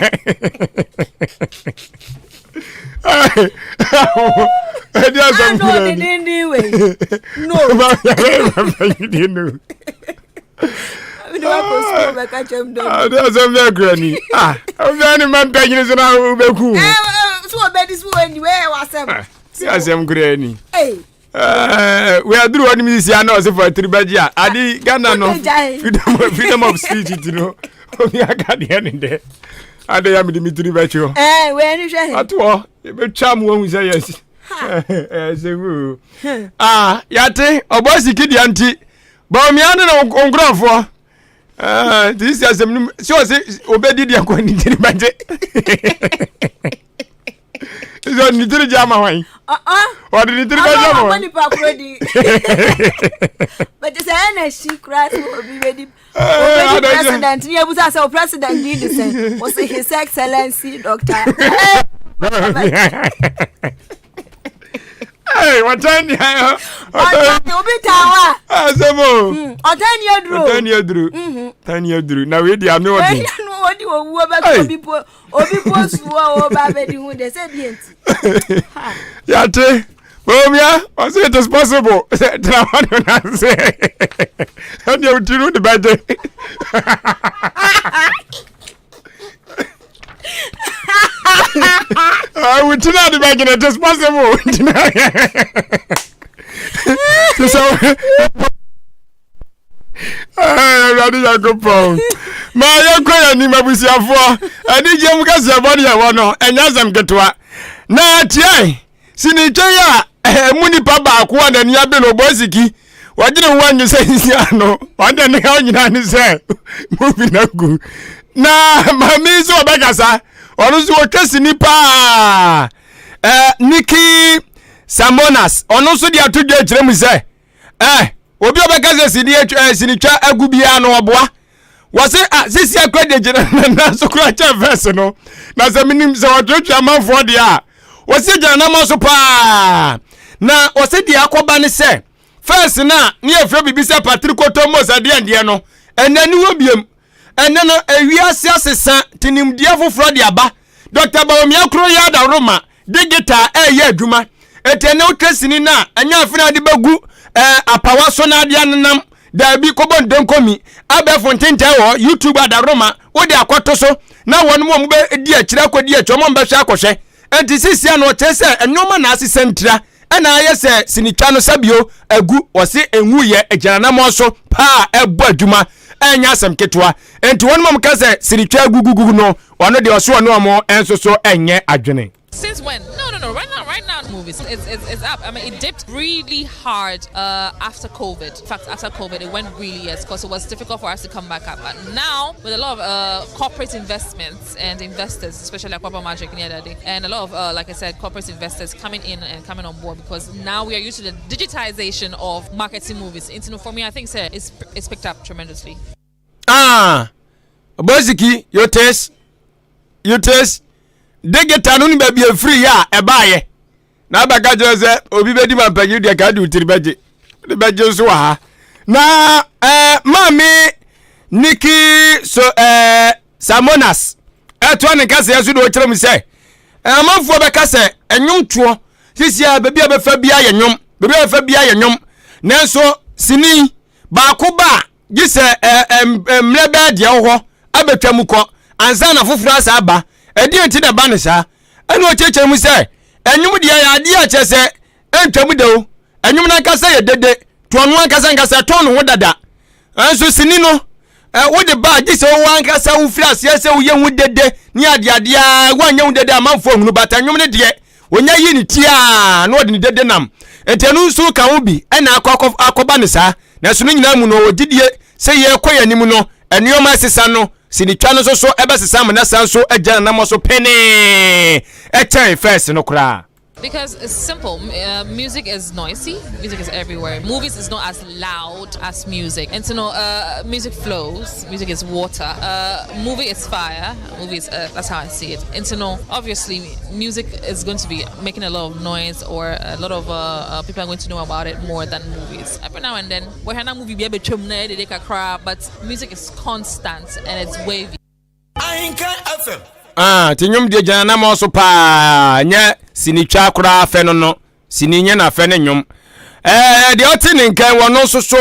Ɛdi asɛm kura ni. No. Ɛdi asɛm bɛɛ kura ni. Ah, obi a ne ma mpanyini so na wobɛku. So obedi so wɔ ni wei wɔ asɛm. Ɛdi asɛm kura ni. Wei aduru hɔ nom sisi a na ɔse fa tiri bɛgye a ade Ghana no freedom freedom of speech ti no obi aka deɛ ne dɛ ade ya mede me tiri bɛkye hɔ ato hɔ yɛbɛtwa mu wahu sɛ yɛsi ɛsɛ mu ah yɛate ɔbɔ siki deɛ nti bawumia ne ne nkurɔfoɔ nti sisi asɛm no sɛ ɔse obɛdi deɛ kɔ ne tiri bɛgye sɛ ɔde ne tiri gye ama hwan ɔde ne tiri bɛgye ama hwan nipa koro di bɛte sɛ ɛna hyi koraa sɛ obi bɛdi obɛdi president ne yɛbusa sɛ o president di de sɛ ɔsɛ his excellency doctor Hey, wɔtɛn ni ayɔ. Ɔtɛn obi ta wa. Asɛm o. Ɔtɛn ni aduro. Ɔtɛn ni aduro. Ɔtɛn ni aduro. Na wei di ano ɔdi. Wei ano ɔdi owuo bɛ to obi po obi po suo a ɔba abɛdi ho de sɛ deɛ nti. Yate. Bawumia, ɔsɛ it is possible. Sɛ tena hɔ no na sɛ ɛdeɛ wo ti no de bɛgye. Wo ti no de bɛgye it is possible. Te sɛ awurade nyankopɔn ma yɛnkɔ yɛ anim abusuafoɔ anigyeɛ mu kaseɛbɔ ne yɛwɔ no ɛnyɛ asɛm ketewa na tiae sinitwa yi a ɛmu nipa baako a n'ani abe no ɔbɔ siki wɔgyene ho anwe sɛ nsia no ɔde ne haw nyinaa ne sɛ muvi no agu na maame yi sɛ ɔbɛkasa ɔno nso wɔtwa sini paa Nikki Samonas ɔno nso de ato dwa akyerɛ mu sɛ Eh, obi a ɔbɛka sɛ sini atwa eh, sinitwa agu biara no ɔboa. Wɔse ah sisi akora de gyina nan so kora kyɛ fɛs no. Na sɛ menim sɛ wɔtwetwe amanfoɔ deɛ a, wɔse gyina nam so paa. Na wɔse deɛ akɔba ne sɛ fɛs no a ne yɛfrɛ biribi sɛ patrikotomos adeɛ deɛ no, ɛnɛ ne wɔ biem. Ɛnɛ no ewiase asesa te nimdeɛ foforɔ de aba. Dr. Bawumia koro yɛ adaworoma digital ɛreyɛ adwuma. Eti ɛnɛ wotwa sini no a, ɛnyɛ afe na ade bɛgu ɛɛ apawa so na ade anenam. Daabi, kɔbɔ ndonkomi, abɛɛfo ntentɛn wɔ hɔ, YouTube adaworoma, wode akɔto so na wɔn mu a wɔbɛdi akyire akɔdi akyire, wɔn a wɔbɛhwɛ akɔhwɛ. Enti seesei a na ɔkyerɛ sɛ nneɛma na asesa ntira ɛna ayɛ sɛ sinitwa no sɛbio agu wɔse ɛnwuiɛ agyina anammɔn so paa ɛbɔ adwuma ɛnyɛ asɛm ketewa. Enti wɔn mu ka sɛ sinitwa agugugugu no ɔno deɛ ɔso ɔne wɔn nso so ɛnyɛ adwene. Since when? No, no, no. Right now, right now, movies. It's, it's, it's up. I mean, it dipped really hard uh, after COVID. In fact, after COVID, it went really yes, because it was difficult for us to come back up. But now, with a lot of uh, corporate investments and investors, especially like Akwaaba Magic the other day, and a lot of, uh, like I said, corporate investors coming in and coming on board because now we are used to the digitization of marketing movies. Into for me, I think sir, it's, it's picked up tremendously. Ah, Bosiki, you taste, you taste. Digital no ni baabi efiri yɛ a ɛbaayɛ. Na abɛka kyerɛ sɛ obi bɛdi ma mpanyin deɛ ka de wotiri bɛgye. De bɛgye nso wɔ ha. Na ɛɛ eh, maame Nikki so ɛɛ eh, Samonas ɛtoa ne nkaseɛ so de ɔkyerɛ mu sɛ amanfoɔ bɛka sɛ ɛnwomtoɔ sisi a baabi a bɛfa bia yɛ nwom baabi a bɛfa bia yɛ nwom nanso sini baako ba a gye sɛ mmerɛ bɛɛ deɛ wɔ hɔ abɛtwa mu kɔ ansa na foforɔ asa aba ɛdeɛ nti na ɛba ne saa ɛna ɔkyerɛkyerɛ mu sɛ ɛnwom deɛ yɛ adeɛ a kyerɛ sɛ ɛntwa mu da o ɛnwom no ankasa yɛ dede to ɔno ankasa ankasa ɛtɔn ne ho dada nso sini no wode ba gye sɛ wowɔ ankasa wofiri aseɛ sɛ woyɛ ho dede ne adeadeɛ a woanyɛ ho dede amanfoɔ hunu bata nnwom no deɛ wɔnya yi ne ti a na ɔde ne dede nam nti ɛno nso ka ho bi ɛna akɔ akɔba ne saa nanso no nyinaa mu no ɔwɔ gyidie sɛ yɛkɔ yɛn anim no nneɛma ɛsesa no sinitwa no nso so ɛbɛsesa ama na san so agya nanamɔ so penee ɛkyɛn fɛs no koraa. Because it's simple. Music is noisy. Music is everywhere. Movies is not as loud as music. And so, no, music flows. Music is water. Movie is fire. Movie is earth. That's how I see it. And so, no, obviously, music is going to be making a lot of noise or a lot of people are going to know about it more than movies. Every now and then, we're a movie be but music is constant and it's wavy. Ahenkan FM. Ah, ti nnwom deɛ gyina nam so paa nyɛ sinitwa koraa fɛ no no sini nyɛ n'afɛ ne nnwom ɛɛ deɛ ɔte ne nkan wɔ no nso so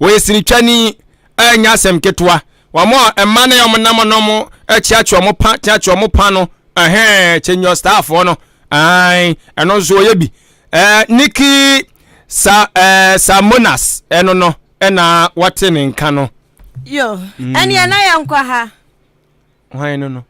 wɔyɛ sinitwani ɛnyɛ asɛm ketewa wɔn a mma ne wɔn nam no mo akyiakyia wɔn pa kyiakyia wɔn pa no ɛhɛn kyɛnyɔ staafoɔ no ɛn ɛno nso wɔyɛ bi ɛɛ Nikki sa ɛɛ Samonas ɛno no ɛna wɔte ne nka no. Yo, ɛneɛ na yɛnkɔ ha. Hwan no no?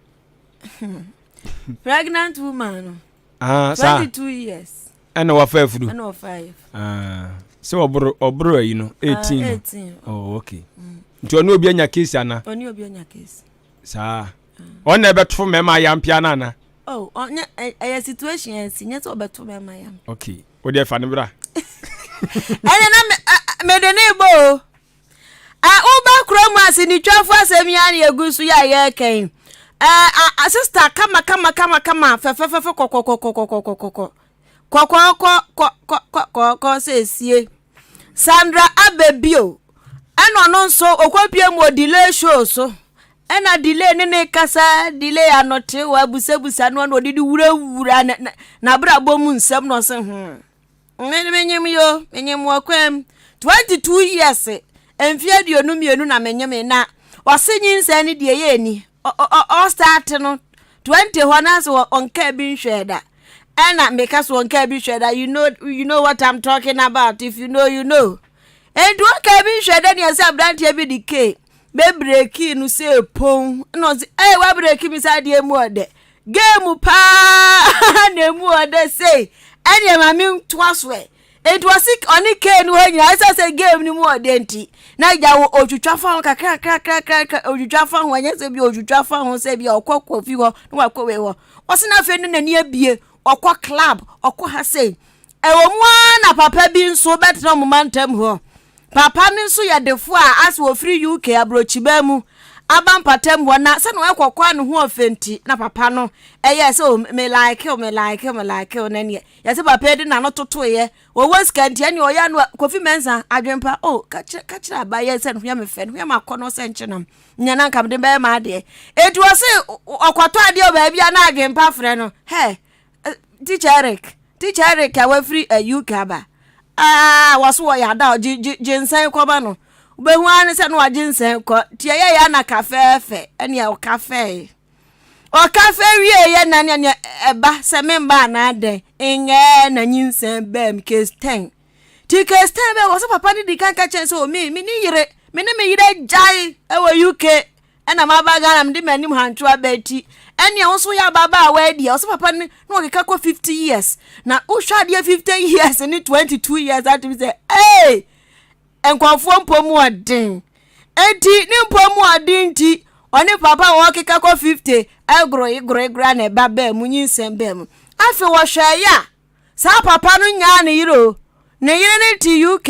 Pregnant woman no. Ah, saa. 22 years. Ɛna wafa afuru. Ɛna wafa afuru. Ah, sɛ ɔboro ɔboro ayi no 18. Ah, 18. Oh, okay. Mm. Nti ɔne obi anya case ana? Ɔne obi anya case. Saa. Ah. Ɔne na ɛbɛto mmarima ayampia no ana? Oh, ɔnyɛ ɛyɛ situation ɛnsi nyɛ sɛ ɔbɛto mmarima ayam. Okay. Wo deɛ fa no bra. Ɛne na mede ne bɔ o. Ɛ woba kurom a sinitwafo asɛm yi ara na yɛgu so yɛ a yɛreka yi. Ɛ a sista kama kama kama kama fɛfɛfɛfɛ kɔkɔkɔkɔkɔkɔkɔ kɔkɔɔkɔ kɔkɔkɔkɔ sɛ esie. Sandra Abebio ɛna ɔno nso ɔkɔpie mu wɔ delay show so ɛna delay ne ne kasa delay anote wɔ abusabusa no na ɔde de wurawura n'abrabɔ mu nsɛm na ɔse hmm. Me menyem yo, menyem wɔ kwan mu. 22 years, mfe 22 na menyem na ɔse nyinsɛn no deɛ yɛ ni. Ɔstart no 20 hɔ na sɛ ɔnkaa bi nhwɛɛ da. Ɛna meka so ɔnkaa bi nhwɛɛ da. You know what I'm talking about. If you know, you know. Enti ɔnkaa bi nhwɛɛ da nea sɛ aberanteɛ bi de kee bɛbreki no sɛ pon na ɔse ɛy wabreki mi sɛ adeɛ mu ɔdɛ. Game paa na emu ɔdɛ sei ɛneɛ ma me ntoa so ɛ enti ɔse ɔne K no hɔ nyinaa ɛsɛ sɛ game no mu ɔdɛ nti na agya wɔ otwitwa fa ho kakra kakra kakra otwitwa fa ho ɛnyɛ sɛ bi otwitwa fa ho sɛ bi ɔkɔ kofi hɔ na wakɔ wei hɔ ɔse na afei no n'ani abie ɔkɔ club ɔkɔ ha sei ɛwɔ mu ara na papa bi nso bɛtena ɔmo mantam hɔ Papa no nso yɛ defo a ase ofiri UK aburokyiman mu aba mpatam hɔ na sɛnea ɔyɛ kɔkɔɔ a ne ho ɔfɛ nti na papa no ɛyɛɛ sɛ oh me like wo me like wo me like wo na neɛ yɛsɛ papa yi de n'ano totoeɛ wɔwɔ sika nti ɛneɛ ɔyɛ ano Kofi Mensah adwempa oh ka kyerɛ ka kyerɛ abayɛ sɛ ne ho yɛ me fɛ ne ho yɛ m'akɔnɔ sɛ nkyenam nyɛ na nka mede bɛyɛ m'adeɛ enti ɔse ɔkɔtɔ adeɛ wɔ baabi a na adwempa frɛ no hɛ Teacher Eric, Teacher Eric a wafiri UK aba. Ah, wɔso wɔyɛ ada gye gye gye nsɛn kɔma no. Wobɛhu ara ne sɛ na wagye nsɛn kɔ. Nti ɛyɛ yɛ na kafɛɛfɛ ɛnea ɔkafɛe. Ɔkafɛ wie yɛ na nea ɛba sɛ memba anaa dɛn. Nyɛɛ na nyinsɛn baam case 10. Ti case 10 bɛɛ wɔ sɛ papa no di kan ka kyɛn sɛ o me me ne yere me ne me yere agyae ɛwɔ UK. Ɛna maba Ghana mede m'anim hanto aba ti ɛnea wo nso woyɛ ababaawa adi a ɔsɛ papa no na ɔkeka kɔ 50 years na wohwɛ adeɛ 50 years ne 22 years atumi sɛ ee nkurɔfoɔ mpo mu ɔden enti ne mpo mu ɔden nti ɔne papa a wɔkeka kɔ 50 ɛgoroe goroe gora na ɛba baa mu nyinsɛn baa mu afei wɔhwɛ yɛ a Saa papa no nyaa ne yere o. Ne yere no te UK.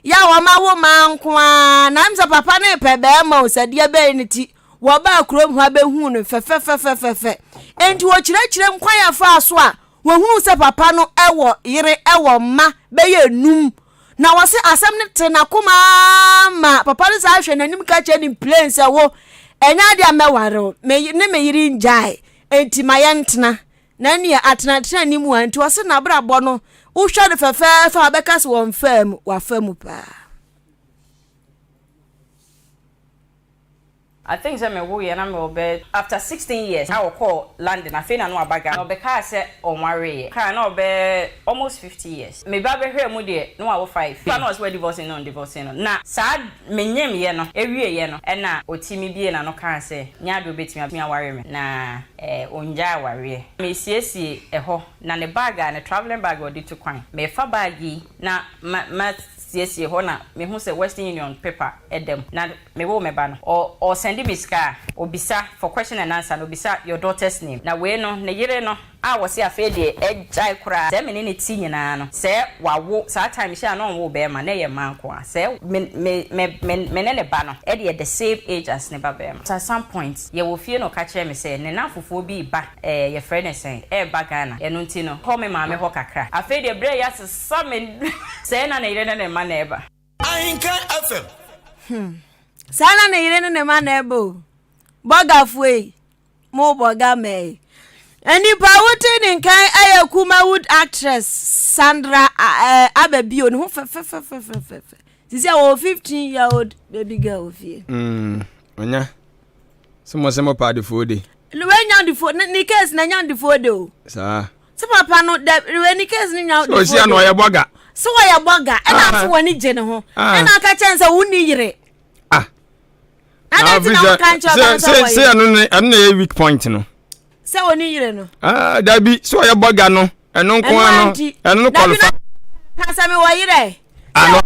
Yɛ a wɔn awo mmaa nko ara. Na ɛm sɛ papa no repɛ bɛrima o, sɛ deɛ bɛyɛ ne ti. Wɔbaa kurom hɔ abɛhuu no fɛfɛfɛfɛfɛ. Enti wɔkyerɛkyerɛ mu kwan a ɛfaa so a wɔhunuu sɛ papa no wɔ yere wɔ mma bɛyɛ enum. Na wɔse asɛm no te n'akoma ara ma papa no saa hwɛ n'anim ka kyerɛ no plain sɛ wo, ɛnyɛ adeɛ a mɛware wo, me ne me yere ngyae, enti ma yɛntena. Na nea atenatena nni mu a nti ɔse n'abrabɔ no wohwɛ no fɛfɛɛfɛ a wobɛka sɛ wɔmfaa mu, wafa mu paa. I think sɛ me wo yɛ na me wɔ bɛ after 16 years a ɔkɔɔ London afei na na waba Ghana na ɔbɛkaa sɛ ɔnwareeɛ kaa na ɔbɛ almost 50 years me ba bɛhwɛɛ mu deɛ na wawo 5 nipa na ɔse wa divorce no na ɔndivorce no na saa me nyem yɛ no ɛwie yɛ no ɛna ɔtimi bie n'ano kaa sɛ nyɛ adeɛ ɔbɛtumi aware me na Eh, ɔngyae awareɛ. Meresiesie ɛhɔ, na ne bag a, ne travelling bag a ɔde tu kwan. Merefa bag yi na ma, ma. siesie hɔ na mehu sɛ Western Union paper ɛda mu. Na mewoo me ba no, ɔ ɔsɛnde me sika a, obisa for question and answer no, obisa your daughter's name. Na wei no, ne yere no a wɔse afei deɛ agyae koraa, sɛ me ne no te nyinaa no, sɛ wawo, saa time hyɛ a na ɔnwoo bɛɛma, na ɛyɛ mmaa nko ara, sɛ me me me me me ne ne ba no deɛ the same age as ne ba bɛɛma. At some point, yɛwɔ fie na ɔka kyerɛɛ me sɛ ne nnamfofoɔ bi reba, ɛɛ yɛfrɛ no sɛn, ɛreba Ghana, ɛno nti no, kɔ me maame hɔ kakra. Afei deɛ berɛ a yɛasesa me, sɛɛ na ne yere ne ne mma na ɛreba. Ahenkan FM. Hmm. Saa na ne yere ne ne mma na ɛba o. Bɔgafoɔ yi, mo bɔga mɛ yi. Nnipa wote ne nkan ɛyɛ Kumawood actress Sandra eh, Ababio ne ho fɛfɛfɛfɛfɛ. Sisi a wɔwɔ 15 year old baby girl wɔ fie. Mm, onya. Sɛ mo sɛ mo pa adefoɔ de. Wei nya adefoɔ ne case na nya adefoɔ de o. Saa. Sɛ papa no dɛ wei ne case ne nya adefoɔ de. Sɛ osi ano ɔyɛ bɔga. Sɛ wɔyɛ bɔga ɛna ah. afo wɔn ani gye ne ho. Ah. Ɛna aka kyɛn sɛ wo ni yere. Ah. Na nti na woka nkyɛn ɔbɛn sɛ wɔyɛ. Sɛ ɛno ne ɛno na ɛyɛ weak point no. Sɛ wɔn ni yere no. Ah dabi sɛ ɔyɛ bɔga no ɛno nko ano ɛno no qualify. Dabi na sɛ mi wɔ yere. Ano.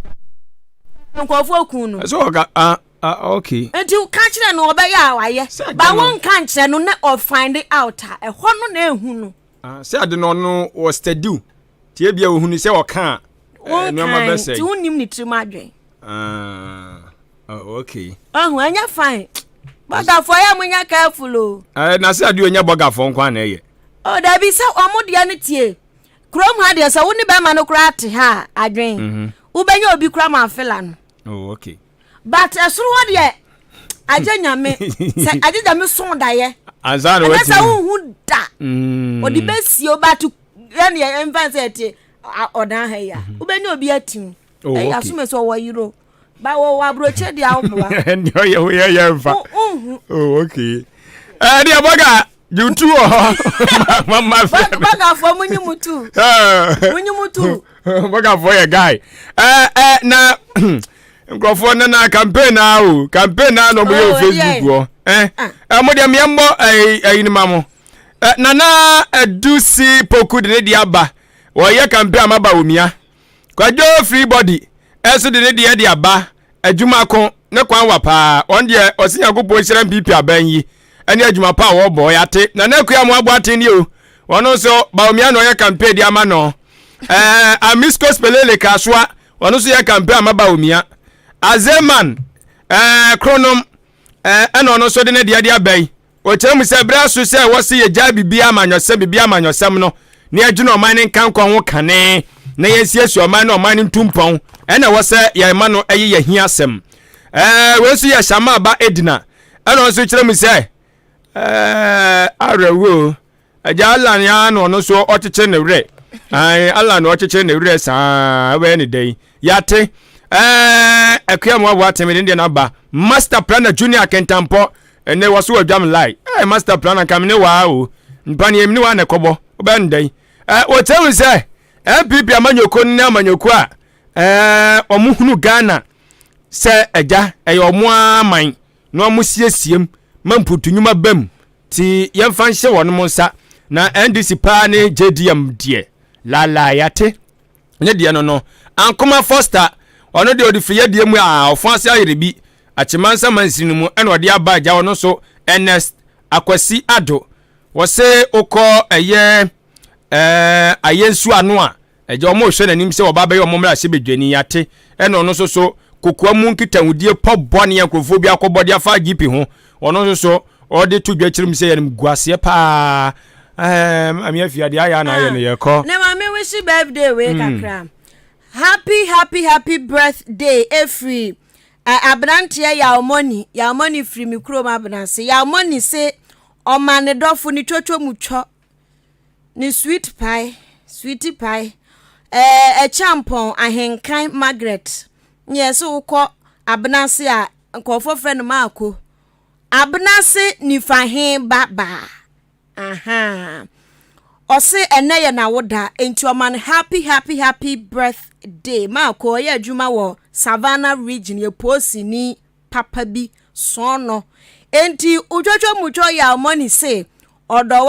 Nkurɔfoɔ kun no. Sɛ ɔka ah. Ah, okay. Nti ka kyerɛ no ɔbɛyɛ a wayɛ. Ba wo nka nkyerɛ no na ɔfind out a ɛhɔ no na ehu no. Ah, sɛ ade no ɔno wɔ steady tie bia ohunu sɛ ɔka a eh, nneɛma bɛsɛe. Nti wonnim ne tirim adwen. Ah, oh, okay. Ɔho ɛnyɛ fine. Bɔgafoɔ yɛ mo nyɛ careful o. Eh, na sɛ ade onyɛ bɔgafoɔ nko na ɛyɛ. Oh, dabi sɛ ɔmo deɛ no tie. Kurom ha deɛ sɛ wo ne bɛrima no koraa te ha a adwen. Mhm. Wobɛnya obi koraa ma afela no. Oh, okay. But ɛsoro hɔ deɛ agye nyame sɛ agye nyame so daeɛ ansa na ɛnɛ sɛ wohu da mm. ɔde bɛsie o but yɛne ɛmfa sɛ ɛte ɔdan ha yi a mhm. wobɛnya obi atim oh, ɛyɛ asome sɛ ɔwɔ yero ba wɔwɔ aburokyire deɛ awoboa ɛnde ɔyɛ woyɛ yɛ mfa wohu oh, okay ɛdeɛ bɔga Jutu wɔ hɔ. Mama fɛ. Bɔgafoɔ mo nyi mu tu. Mo nyi mu tu. Bɔgafoɔ yɛ guy. Ɛɛ ɛ na nkurɔfoɔ na na campaign na o campaign na na ɔmo yɛ wɔ oh, Facebook wɔ. Ɛ ɛ mo deɛ mmea mbɔ ɛyi ɛyi ni ma mo. Ɛ nana Adusi Poku de ne deɛ aba. Wɔyɛ campaign ama ba omia. Kwadwo free body ɛso de ne deɛ de aba. Adwuma ko ne kwan wa paa. Wɔn deɛ ɔsi Nyankopɔn nhyira NPP aban yi ɛne adwuma pa a wɔbɔ. Yɛate. Nana Akua Amoah Boateng nie o. Wɔn nso Bawumia na ɔyɛ campaign de ama no. Ɛɛ Amisco Spelele Kasoa wɔn nso yɛ campaign ama Bawumia. Azeman ɛɛ Kronom ɛɛ ɛna ɔno nso de ne deɛ de aba yi. Ɔkyerɛ mu sɛ berɛ aso sɛ ɛwɔ sɛ yɛgyae biribiara amanyɔsɛm biribiara amanyɔsɛm no na yɛdwene ɔman no nkankɔ ho kane na yɛnsiesie ɔman no ɔman no ntu mpɔn ɛna ɛwɔ sɛ yɛma no ɛyɛ yɛ hia asɛm. Ɛɛ wei nso yɛ Shama ba Edina ɛna ɔno nso kyerɛ mu sɛ ɛɛ awerɛhoɔ Agya Alan ara na ɔno nso ɔkyekyere ne werɛ. Ae, Alan na ɔkyekyere ne werɛ saa, wobɛyɛ ne dɛn? Yɛate. Ɛɛ, Akua mu aboa teme ne deɛ n'aba. Master Planner Junior Kentampɔ, ɛnɛ wɔ so wɔ dwam lai. Ɛɛ, Master Planner nka me ne waa o. Mpaneɛ me ne waa na ɛkɔbɔ. Wobɛyɛ ne dɛn? Ɛɛ, wɔkyerɛ mu sɛ NPP amanyɔkuo no ne amanyɔkuo a ɛɛ wɔn hunu Ghana sɛ agya ɛyɛ wɔn ara man na wɔn siesie ma mputu nnwuma bam Nti yɛmfa nhyɛ wɔnom nsa. Na NDC paa ne JDM deɛ laalaa yɛate ne deɛ no no. Ankoma Foster, ɔno deɛ ɔde firi yɛdeɛ mu a ɔfo ase ayere bi Akyemansa mansini no mu ɛna ɔde aba agya ɔno nso Ernest Akwasi Addo. Wɔse wokɔ ɛyɛ ɛɛ ayɛ nsuo ano a Agya wɔn rehwɛ n'anim sɛ ɔba bɛyɛ wɔn mmarahyɛbadwani, yɛate, ɛna ɔno nso so kokoa mu nkitahodie pɔ bɔne a nkurɔfoɔ bi akɔbɔ de afa GP ho, ɔno nso so ɔde to dwa kyerɛ mu sɛ yɛnom guaseɛ paa. Ɛɛ maame afia deɛ ayɛ na ayɛ no yɛkɔ. Na maame wishi birthday wei hmm. kakra. Happy happy happy birthday efiri aberanteɛ Yawmoni Yawmoni firi me kurom Abenase Yawmoni se ɔma ne dɔfo ne twotwo mu twɔ Ne sweet pie, sweetie pie, ɛɛ Ɛkyampɔn Ahenkan Margaret. Ne yɛ sɛ wokɔ Abenase a nkurɔfoɔ frɛ no Maako. Abenase Nifahe ba baa. Aha. Ɔse ɛnɛ yɛ n'awoda nti ɔma no happy happy happy birthday. Maako ɔyɛ adwuma wɔ Savannah region yɛ poosini papa bi sɔɔnɔ. Enti wotwotwo mutwo yaw money se ɔdɔ.